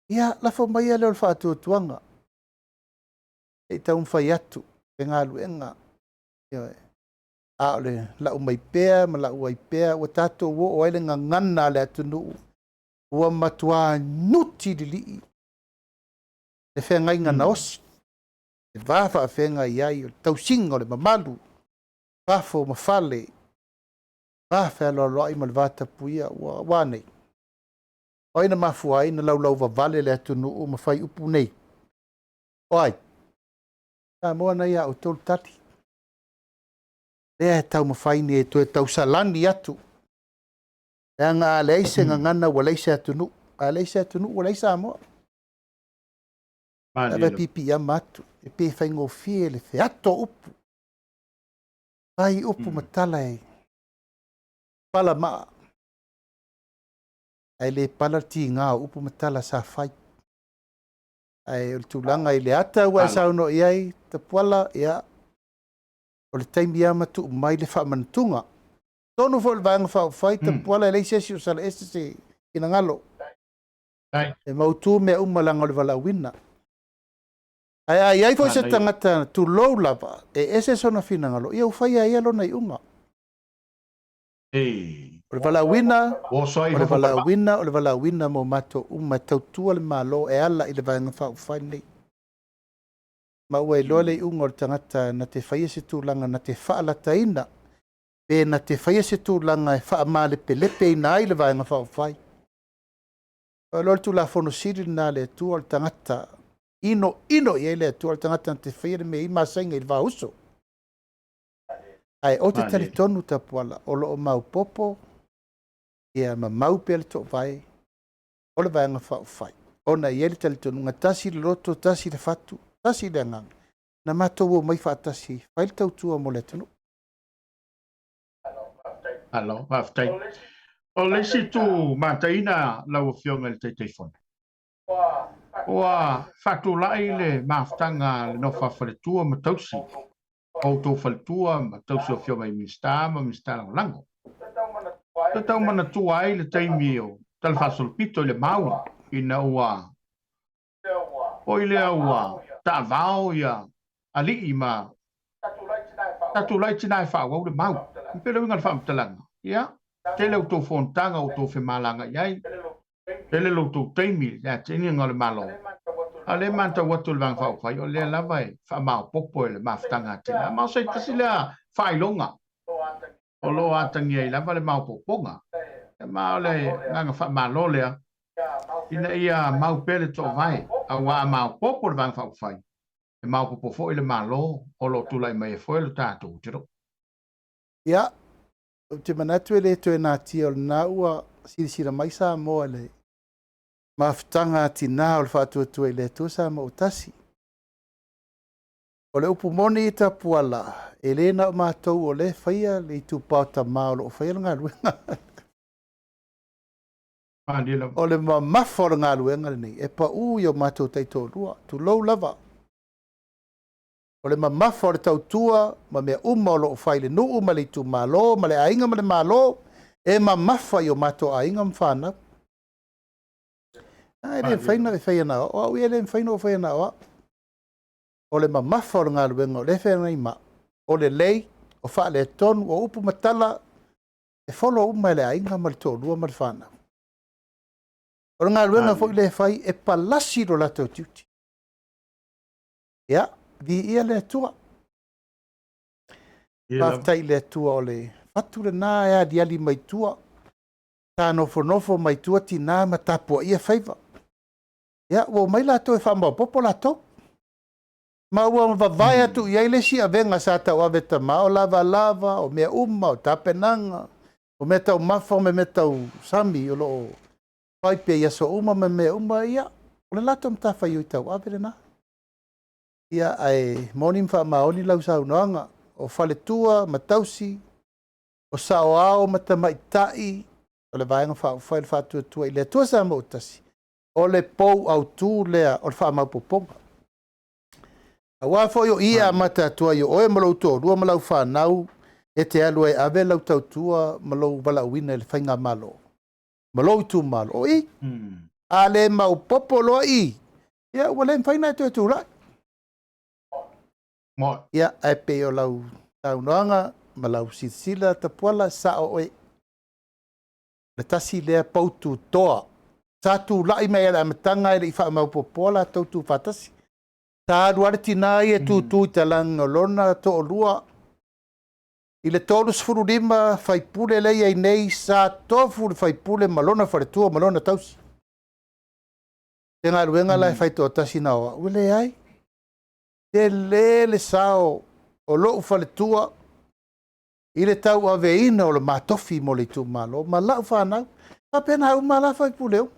Ia, lafo mai ia lea o le faatuatuaga. Se i taumafai atu le galuega. Ioe. A o le lau mai pea ma lau ai pea, ua tatou oo ai le gagana a le atunuu, ua matua nuti lilii le feagaiga na osi, le va faafeagai ai o le tausiga o le mamalu, fafo ma fale, va fealoaloai ma le va tapuia, ua a nei? O ai na mafua ai na laulauvavale le atunuu ma fai upu nei? O ai? Samoa na ia outou le tali. Lea e taumafai nei e toe tausalani atu. Leaga a leai se gagana ua leai se atunuu. A leai se atunuu ua leai Samoa. Ave pipiama atu. E pe faigofie le feato o upu. Fai upu ma tala e pala maa. Ae le pala le tiga o upu ma tala sa fai. Ae o le tulaga i le ata ua e saunoa i ai, Tapuala, ia, o le taimi lava ma tuu mai le faamanatuga. Tonu foi o le Vaega Faaupufai, Tapuala, e leai se isi o salaese se finagalo. E mautu mea uma leaga o le valaauina. Ae a i ai foi se tagata, tulou lava, e ese sona finagalo, ia ua fai lava ia lona iuga. O le valaauina, o le valaauina, o le valaauina mo matou uma e tautua le Malo e ala i le Vaega Faaupufai lenei. Ma ua iloa le iuga o le tagata na te faia se tulaga na te faalataina, pe na te faia se tulaga e faamalepelepeina ai le Vaega Faaupufai. O le Tulafono sili lena a le Atua, o le tagata ino ino i ai le Atua, o le tagata na te faia le mea i masaiga i le vauso. Ae ou te talitonu Tapuala, o lo o maopoopo ia ma mau pea le toovae o le Vaega Faaupufai. Ona e i ai le talitonuga, tasi le loto, tasi le fatu, tasi le agaga, na matou omai faatasi e fai le tautua mo le atunuu. Malo, faafetai. O le isi itu mataina lau Afioga i le Taitaifono, ua faatulai le mafutaga a le nofo a faletua ma tausi, o outou faletua ma tausi o Afioga i Minisita ma Minisita Lagolago. E tau manatua ai le taimi o talafaasolopito i le mau ina ua oi lea ua taavao ia alii ma sa tulai tina e faaauau le mau. E pei o le uiga o le faamatalaga, ia, tele outou fonotaga o outou femalagaai ai, tele lo outou taimi i le atinaeina o le Malo, a o lea e matau atu e le Vaega Faaupufai, o lea lava e faamaopoopo e le mafutaga a tina. Ma o se tasi lea faailoga o lo o atagia ai lava le maopoopoga. Ma o le agaga faamalo lea ina ia mau pea le toovae, aua a maopoopo le Vaega Faaupufai, e maopoopo foi le Malo o lo o tulai mai ai foi lo tatou atunuu. Ia, ou te manatu e le toe natia o lena ua silasila mai Samoa i le mafutaga a tina o le Faatuatua i le Atua Samoa ua Tasi. O le upu moni i Tapuala, e le na o matou o lea e faia le itupa o tama o lo o faia le galuega. O le mamafa o le galuega lenei, e pau i o matou taitoalua, tulou lava. O le mamafa o le tautua ma mea uma o lo o fai i le nuu ma le itumalo ma le aiga ma le Malo, e mamafa i o matou aiga ma fanau. E le mafai ona e faia na o au, e le mafai ona ou faia na o au. O le mamafa o le galuega o lea e feagai ma au, o lelei, o faaletonu, o upu ma tala, e folo uma e le aiga ma le toalua ma le fanau. O le galuega foi lea e fai, e palasi lo latou tiute. Ia, viia le Atua. Faafetai i le Atua o le fatu lena e aliali mai tua. Sa nofonofo mai tua tina ma tapuaia faiva. Ia, ua omai latou e faamaopoopo latou. Ma ua vavae atu i ai le isi avega sa tauave e tama, o lavalava, o mea uma, o tapenaga, o mea taumafa, o mea tau sami o lo o fai pea i aso uma ma mea uma, ia, o le latou matafaioi tauave lena. Ia, ae moni ma faamaoni lau saunoaga, o faletua ma tausi, o saoao ma tamaitai, o le Vaega Faaupufai o le Faatuatua i le Atua Samoa ua Tasi, o le pou autu lea o le faamaopoopoga. Aua foi o i e amata atu ai o oe ma lou toalua ma lau fanau e te alu ai e ave lau tautua ma lou valaauina i le faigamalo ma lou itumalo. O i, a le maopoopo loa i, ia ua le mafai ona e toe tulai. Ia, ae pei o lau saunoaga ma lau silasila Tapuala, sao oe. Le tasi lea poututoa. Sa tulai mai i le amataga e le i faamaopoopoa latou tuufaatasi. Sa alu lava le tina ia e tutu i talaga o lona toalua. I le 35 faipule lea e i ai nei, sa tofu le faipule ma lona faletua ma lona tausi. Se galuega la e fai toatasi na o au, e leai. Tele le sao o lou faletua i le tauaveina o le matofi mo le itumalo ma lau fanau. Faapena uma la faipule uma.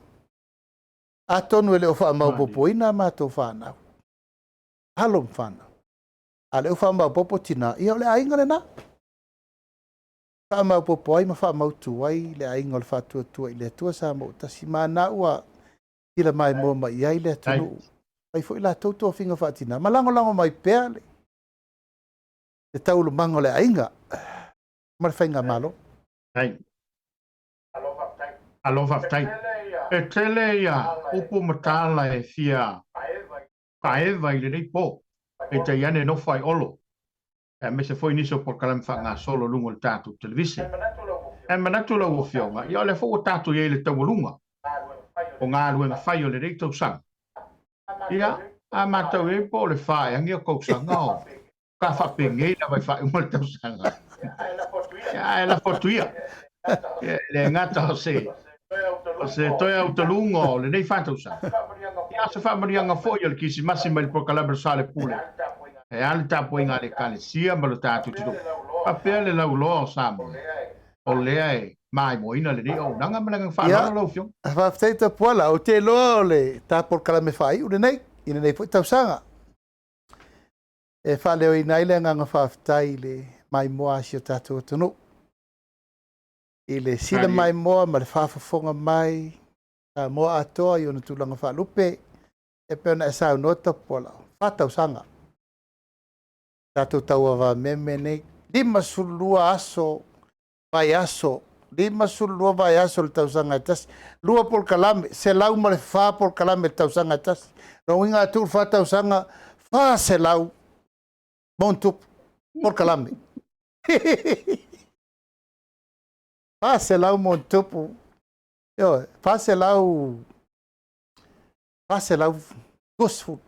Atonu e le o faamaopoopoina a matou fanau. Alo ma fanau. A le o faamaopoopo tina, ia o le aiga lena. Faamaopoopo ai ma faamautu ai le aiga o le Faatuatua i le Atua Samoa ua Tasi. Ma na ua tila maimoa mai i ai le atunuu. Fai foi latou tofiga faatina. Ma lagolago mai pea le taualumaga o le aiga ma le faigamalo. Alo faafetai. E tele ia upu ma tala e fia faaeva i lenei po. Peitai ane e nofo ai Olo, aemaise foi nisi o polokalame faagasolo i luga o le tatou televise. Ae manatu lau Afioga, ia o lea foi ua tatou i ai i le taualuga o galuega fai o lenei tausaga. Ia, a matau i ai po o le 4 ea o tausaga o ka faapenei lava i faaiuga o le tausaga. Ia, ae lafo atu ia. Ia, e le gata o se o se toe autaluga o lenei 4 tausaga. Ia, o se faamanuiaga foi o le Kerisimasi mai le polokalame o le Soalepule. E a le tapuaiga a le Ekalesia ma lo tatou atunuu. Faapea le lauloa o Samoa, o lea e maimoaina lenei auaunaga ma le agaga faaaloalo lau Afioga. Faafetai Tapuala, ou te iloa o le ta polokalame faaiu lenei i lenei foi tausaga e faaleoina ai le agaga faafetai i le maimoa a si o tatou atunuu i le sila maimoa ma le faafofoga mai Samoa atoa i ona tulaga faalupe e pei ona e saunoa Tapuala, 4 tausaga tatou tauavameme nei, 52 aso vaiaso, 52 vaiaso o le tausaga e tasi, lua polokalame, 104 polokalame i le tausaga e tasi. Lona uiga a tuu le 4 tausaga, 400+ polokalame, 400+, ioe, 400, 420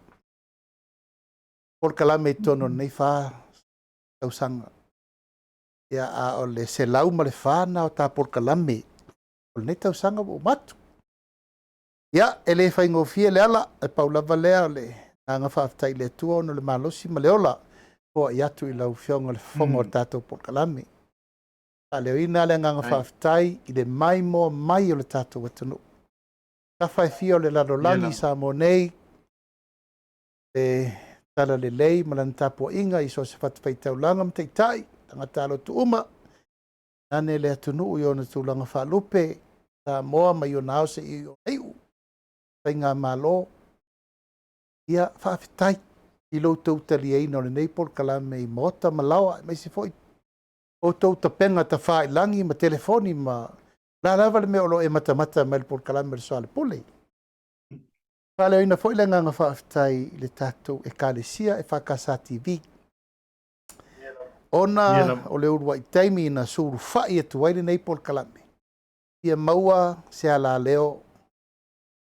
polokalame i totonu o lenei 4 tausaga. Ia, a o le 104 lena o ta polokalame o lenei tausaga ua uma atu. Ia, e le faigofie le ala, e pau lava lea o le agaga faafetai i le Atua ona o le malosi ma le ola foai atu i lau Afioga le fofoga o le tatou polokalame. Faaleoina le agaga faafetai i le maimoa mai o le tatou atunuu. Tafa e fia o le lalolagi i Samoa nei, le talalelei ma lana tapuaiga i so o se fatafaitaulaga ma taitai, tagata alotu uma, ane le atunuu i ona tulaga faalupe, Samoa mai ona ao seia ona iu, faigamalo. Ia, faafetai i lo outou taliaina o lenei polokalame i maota ma laoa, aemaise foi outou tapena tafailagi ma telefoni ma la lava le mea o lo o e matamata mai le polokalame o le Soalepule. Faaleoina foi le agaga faafetai i le tatou Ekalesia EFKS TV, ona o le uluai taimi na sulufai atu ai lenei polokalame, ia maua se alaleo,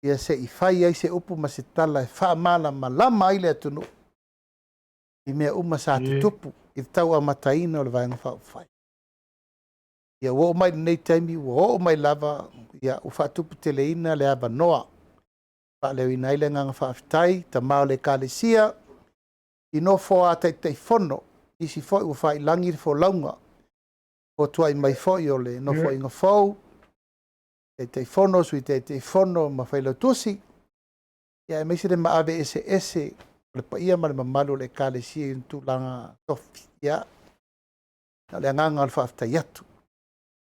ia se i fai ai se upu ma se tala e faamalamalama ai le atunuu i mea uma sa tutupu i le tauamataina o le Vaega Faaupufai. Ia ua oo mai lenei taimi, ua oo mai lava, ia ua faatuputeleina le avanoa. Faaleoina ai le agaga faafetai, tama o le Ekalesia, i nofo a Taitaifono, isi foi ua faiilagi le folauga, fotuai mai foi o le nofoaiga fou, Taitaifono, Sui Taitaifono ma Failautusi, ia aemaise le maave eseese o le paia ma le mamalu o le Ekalesia i tulaga tofi. Ia, o le agaga o le faafetai atu.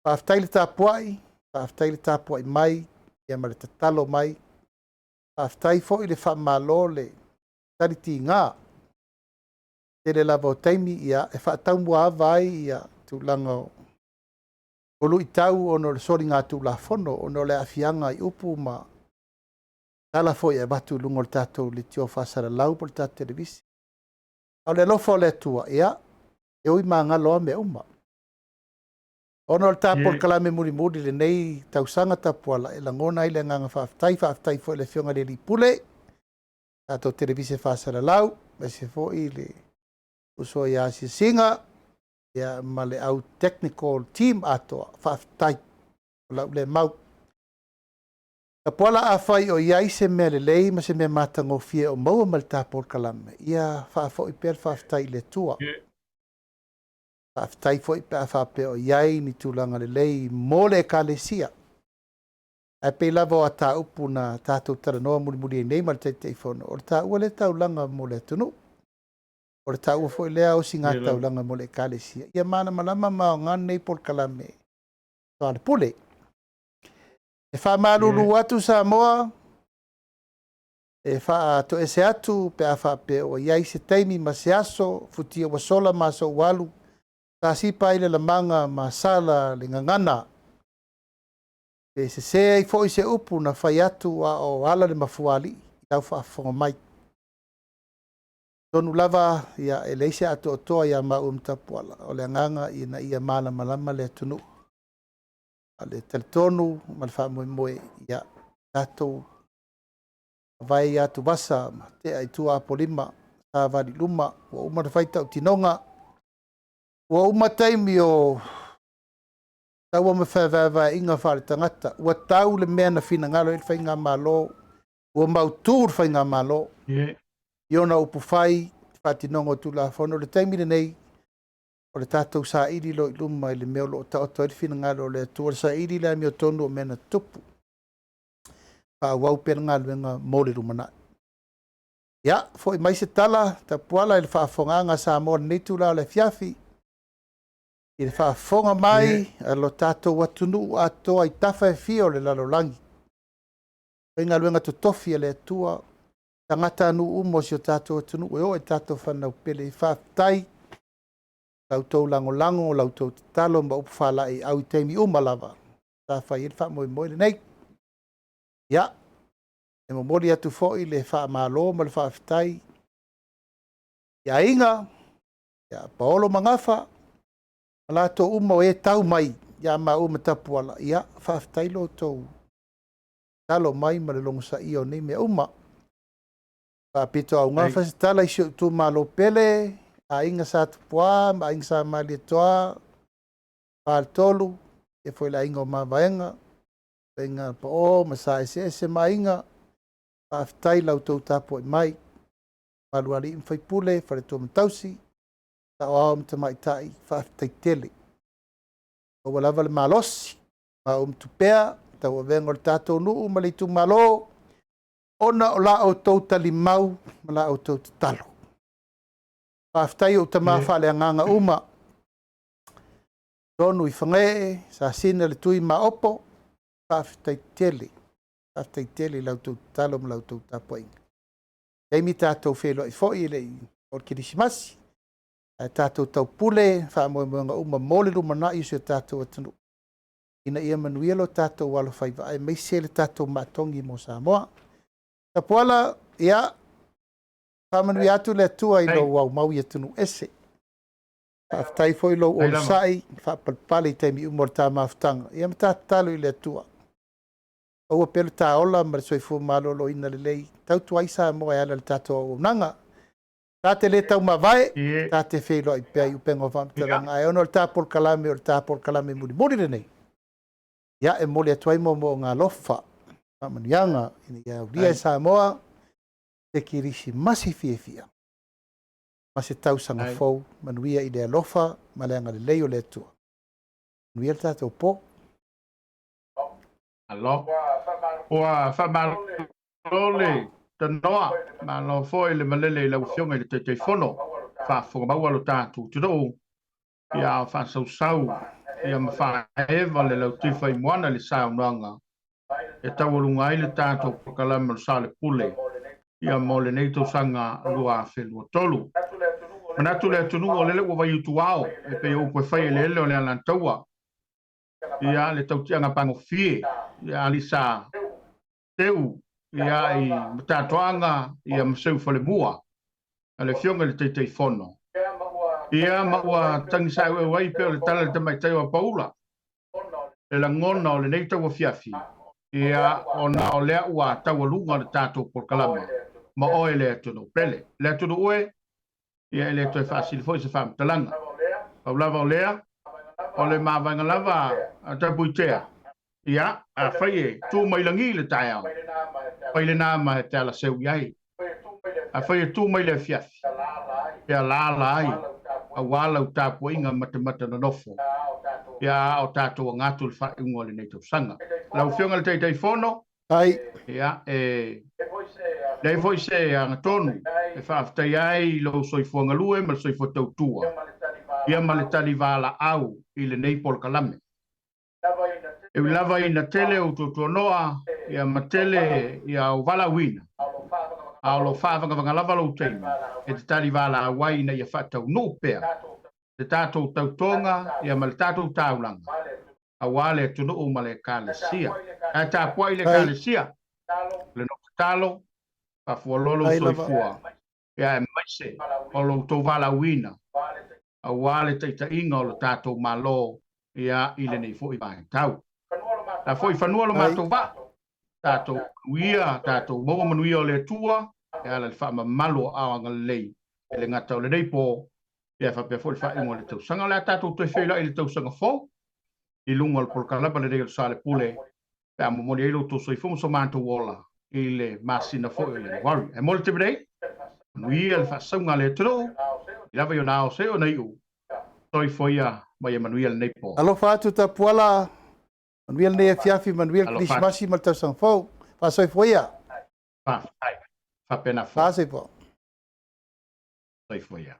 Faafetai le tapuai, faafetai le tapuai mai, ia ma le tatalo mai. Faafetai foi le faamalo le talitiga. Tele lava o taimi ia e faataumuaava ai ia tulaga o luitau ona o le soligatulafono, ona o le aafiaga i upu ma tala foi e avatu i luga o le tatou leitio faasalalau po o le tatou televise. A o le alofa o le Atua, ia, e ui magalo lava mea uma. Ona o le ta polokalame mulimuli i lenei tausaga Tapuala, e lagona ai le agaga faafetai. Faafetai foi i le Afioga i le Alii Pule, tatou televise faasalalau, aemaise foi le uso ia Asiasiga, ia ma le au technical team atoa. Faafetai. O lau lea mau. Tapuala, afai o i ai se mea lelei ma se mea matagofie o maua ma le ta polokalame, ia faafoi pea le faafetai i le Atua. Faafetai foi pe a faapea o i ai ni tulaga lelei mo le Ekalesia. Ae pei lava o ataupu na tatou talanoa mulimuli ai nei ma le Taitaifono, o le taua lea taulaga mo le atunuu. O le taua foi lea osigataulaga mo le Ekalesia. Ia malamalama ma aoga lenei polokalame Soalepule. E faamalulu atu Samoa, e faatoese atu pe a faapea ua i ai se taimi ma se aso, futia ua sola ma aso ua alu, tasipa ai le lamaga ma sala le gagana. Pe sese ai foi se upu na fai atu a o ala le mafuaalii i lau faafofoga mai. Tonu lava, ia, e leai se atoatoa ia maua ma Tapuala, o le agaga ina ia malamalama le atunuu. A o le talitonu ma le faamoemoe, ia, tatou vae i atuvasa ma tea i tua apolima, savali i luma, ua uma ona fai tautinoga, ua uma taimi o taua ma feavaeavaeaiga faaletagata, ua tau le mea na finagalo ai le faigamalo, ua mautu le faigamalo i ona upufai, faatinoga o Tulafono. O le taimi lenei, O le tatou saili loa i luma i le mea o lo o taoto ai le finagalo o le Atua, o le saili i le amiotonu o mea na tutupu. Faaauau pea le galuega mo le lumanai. Ia, foi mai se tala, Tapuala, i le faafofogaaga a Samoa i lenei itula o le afiafi, i le faafofoga mai a lo tatou atunuu atoa i tafa e fia o le lalolagi. Faigaluega totofi a le Atua, tagatanuu uma o si o tatou atunuu e oo i tatou fanau pele. Faafetai la outou lagolago, la outou tatalo ma upu faalaeiau i taimi uma lava sa fai ai le faamoemoe lenei. Ia, e momoli atu foi le faamalo ma le faafetai i aiga, ia Paolo ma Gafa, ma latou uma o e tau mai ia maua ma Tapuala, ia, faafetai lo outou tatalo mai ma le logosaia o nei mea uma. Faapitoaugafa se tala i si ou itumalo pele, Aiga Sa Tupuā ma Aiga Sa Malietoa, Faletolu, ia foi le Aiga o Mavaega, Aiga Pao ma Sa Eseese ma Aiga, faafetai i la outou tapuai mai. Mamalu alii ma faipule, faletua ma tausi, saoao ma tamaitai, faafetai tele. Maua lava le malosi, maua ma tupea, tauavega o le tatou nuu ma le itumalo, ona o la outou talimau ma la outou tatalo. Faafetai ou tama faaleagaga uma, tonu i Fagaee, Sasina le Tui Maopo, faafetai tele, faafetai tele i la outou tatalo ma la outou tapuaiga. Taimi tatou feiloai foi e le i o le Kerisimasi, ae tatou taupule faamoemoega uma mo le lumanai o si o tatou atunuu, ina ia manuia lo tatou alofaiva aemaise le tatou maatogi mo Samoa. Tapuala, ia, faamanuia atu le Atua i lou aumau i atunuu ese. Faafetai foi lou onosai, faapalepale i taimi uma o le ta mafutaga. Ia ma ta tatalo i le Atua. Aua pea le taola ma le soifua maloloina lelei, tautua ai Samoa e ala i le tatou auaunaga. Ta te le taumavae, ta te feiloai pea i upega o faamatalaga, ae ona o le ta polokalame o le ta polokalame mulimuli lenei, ia e momoli atu ai moomooga alofa, faamanuiaga ina ia aulia e Samoa se Kerisimasi fiafia ma se tausaga fou manuia i le alofa ma le agalelei o le Atua. Manuia le tatou po. Alo. Ua faamalo le tanoa, malo foi le malele i lau Afioga i le Taitaifono. Faafofoga maua lo tatou atunuu, ia faasausau ia ma faaeva le lautifa i moana i le saunoaga e taualuga ai le tatou polokalame o le Soalepule ia mo lenei tausaga 2023. Manatu le atunuu o lele ua vaiutuao e pei o upu e fai eleele o le Alataua. Ia le tautiaga pagofie ia alisa teu ia i Matatoaga ia ma Seu Falemua a le Afioga i le Taitaifono. Ia ma ua tagisa ai pei o le tala i le tamaitai o Apaula le lagona o lenei tauafiafi, ia ona o lea ua taualuga le tatou polokalame ma oe le atunuu pele. Le atunuu e, ia e le toe faasili foi se faamatalaga. Pau lava o lea, o le mavaega lava a Tapuitea, ia, afai e tu mai lagi le taeao, fai lena ma e te alaseu i ai. Afai e tu mai le afiafi, e alaala ai, aua lau tapuaiga matamata nonofo, ia a o tatou agatu le faaiuga o lenei tausaga. Lau Afioga i le Taitaifono, Ai. Ia, e leai foi se agatonu e faafetaia ai i lou soifua galue ma le soifua tautua, ia ma le tali valaau i lenei polokalame. E ui lava ina tele ou tuatuanoa ia ma tele ia ou valaauina, a o lo o faavagavaga lava lou taimi e te tali valaau ai ina ia faataunuu pea le tatou tautoga ia ma le tatou taulaga aua le atunuu ma le Ekalesia. Ae tapuai le Ekalesia, le nofo tatalo, faafualoa lou soifua, ia aemaise o lo outou valaauina aua le taitaiga o lo tatou Malo ia i lenei foi vaitau. La foi fanua lo matou vaa, tatou manuia, tatou maua manuia o le Atua, e ala i le faamamalu o aao agalelei e le gata o lenei po, ia faapea foi le faaiuga o le tausaga. O le a tatou toe feiloai i le tausaga fou i luga o le polokalame lenei o le Soalepule, pe a momoli ai lo outou soifua ma so matou ola i le masina foi o Ianuari. Ae mo le taimi nei, manuia le faasauga a le atunuu, i lava i ona ao seia ona iu. Soifua ia ma ia manuia lenei po. Alofa atu Tapuala, manuia lenei afiafi, manuia le Kerisimasi ma le tausaga fou. Faasoifua ia. Faafetai. Faapena foi. Faasoifua. Soifua ia.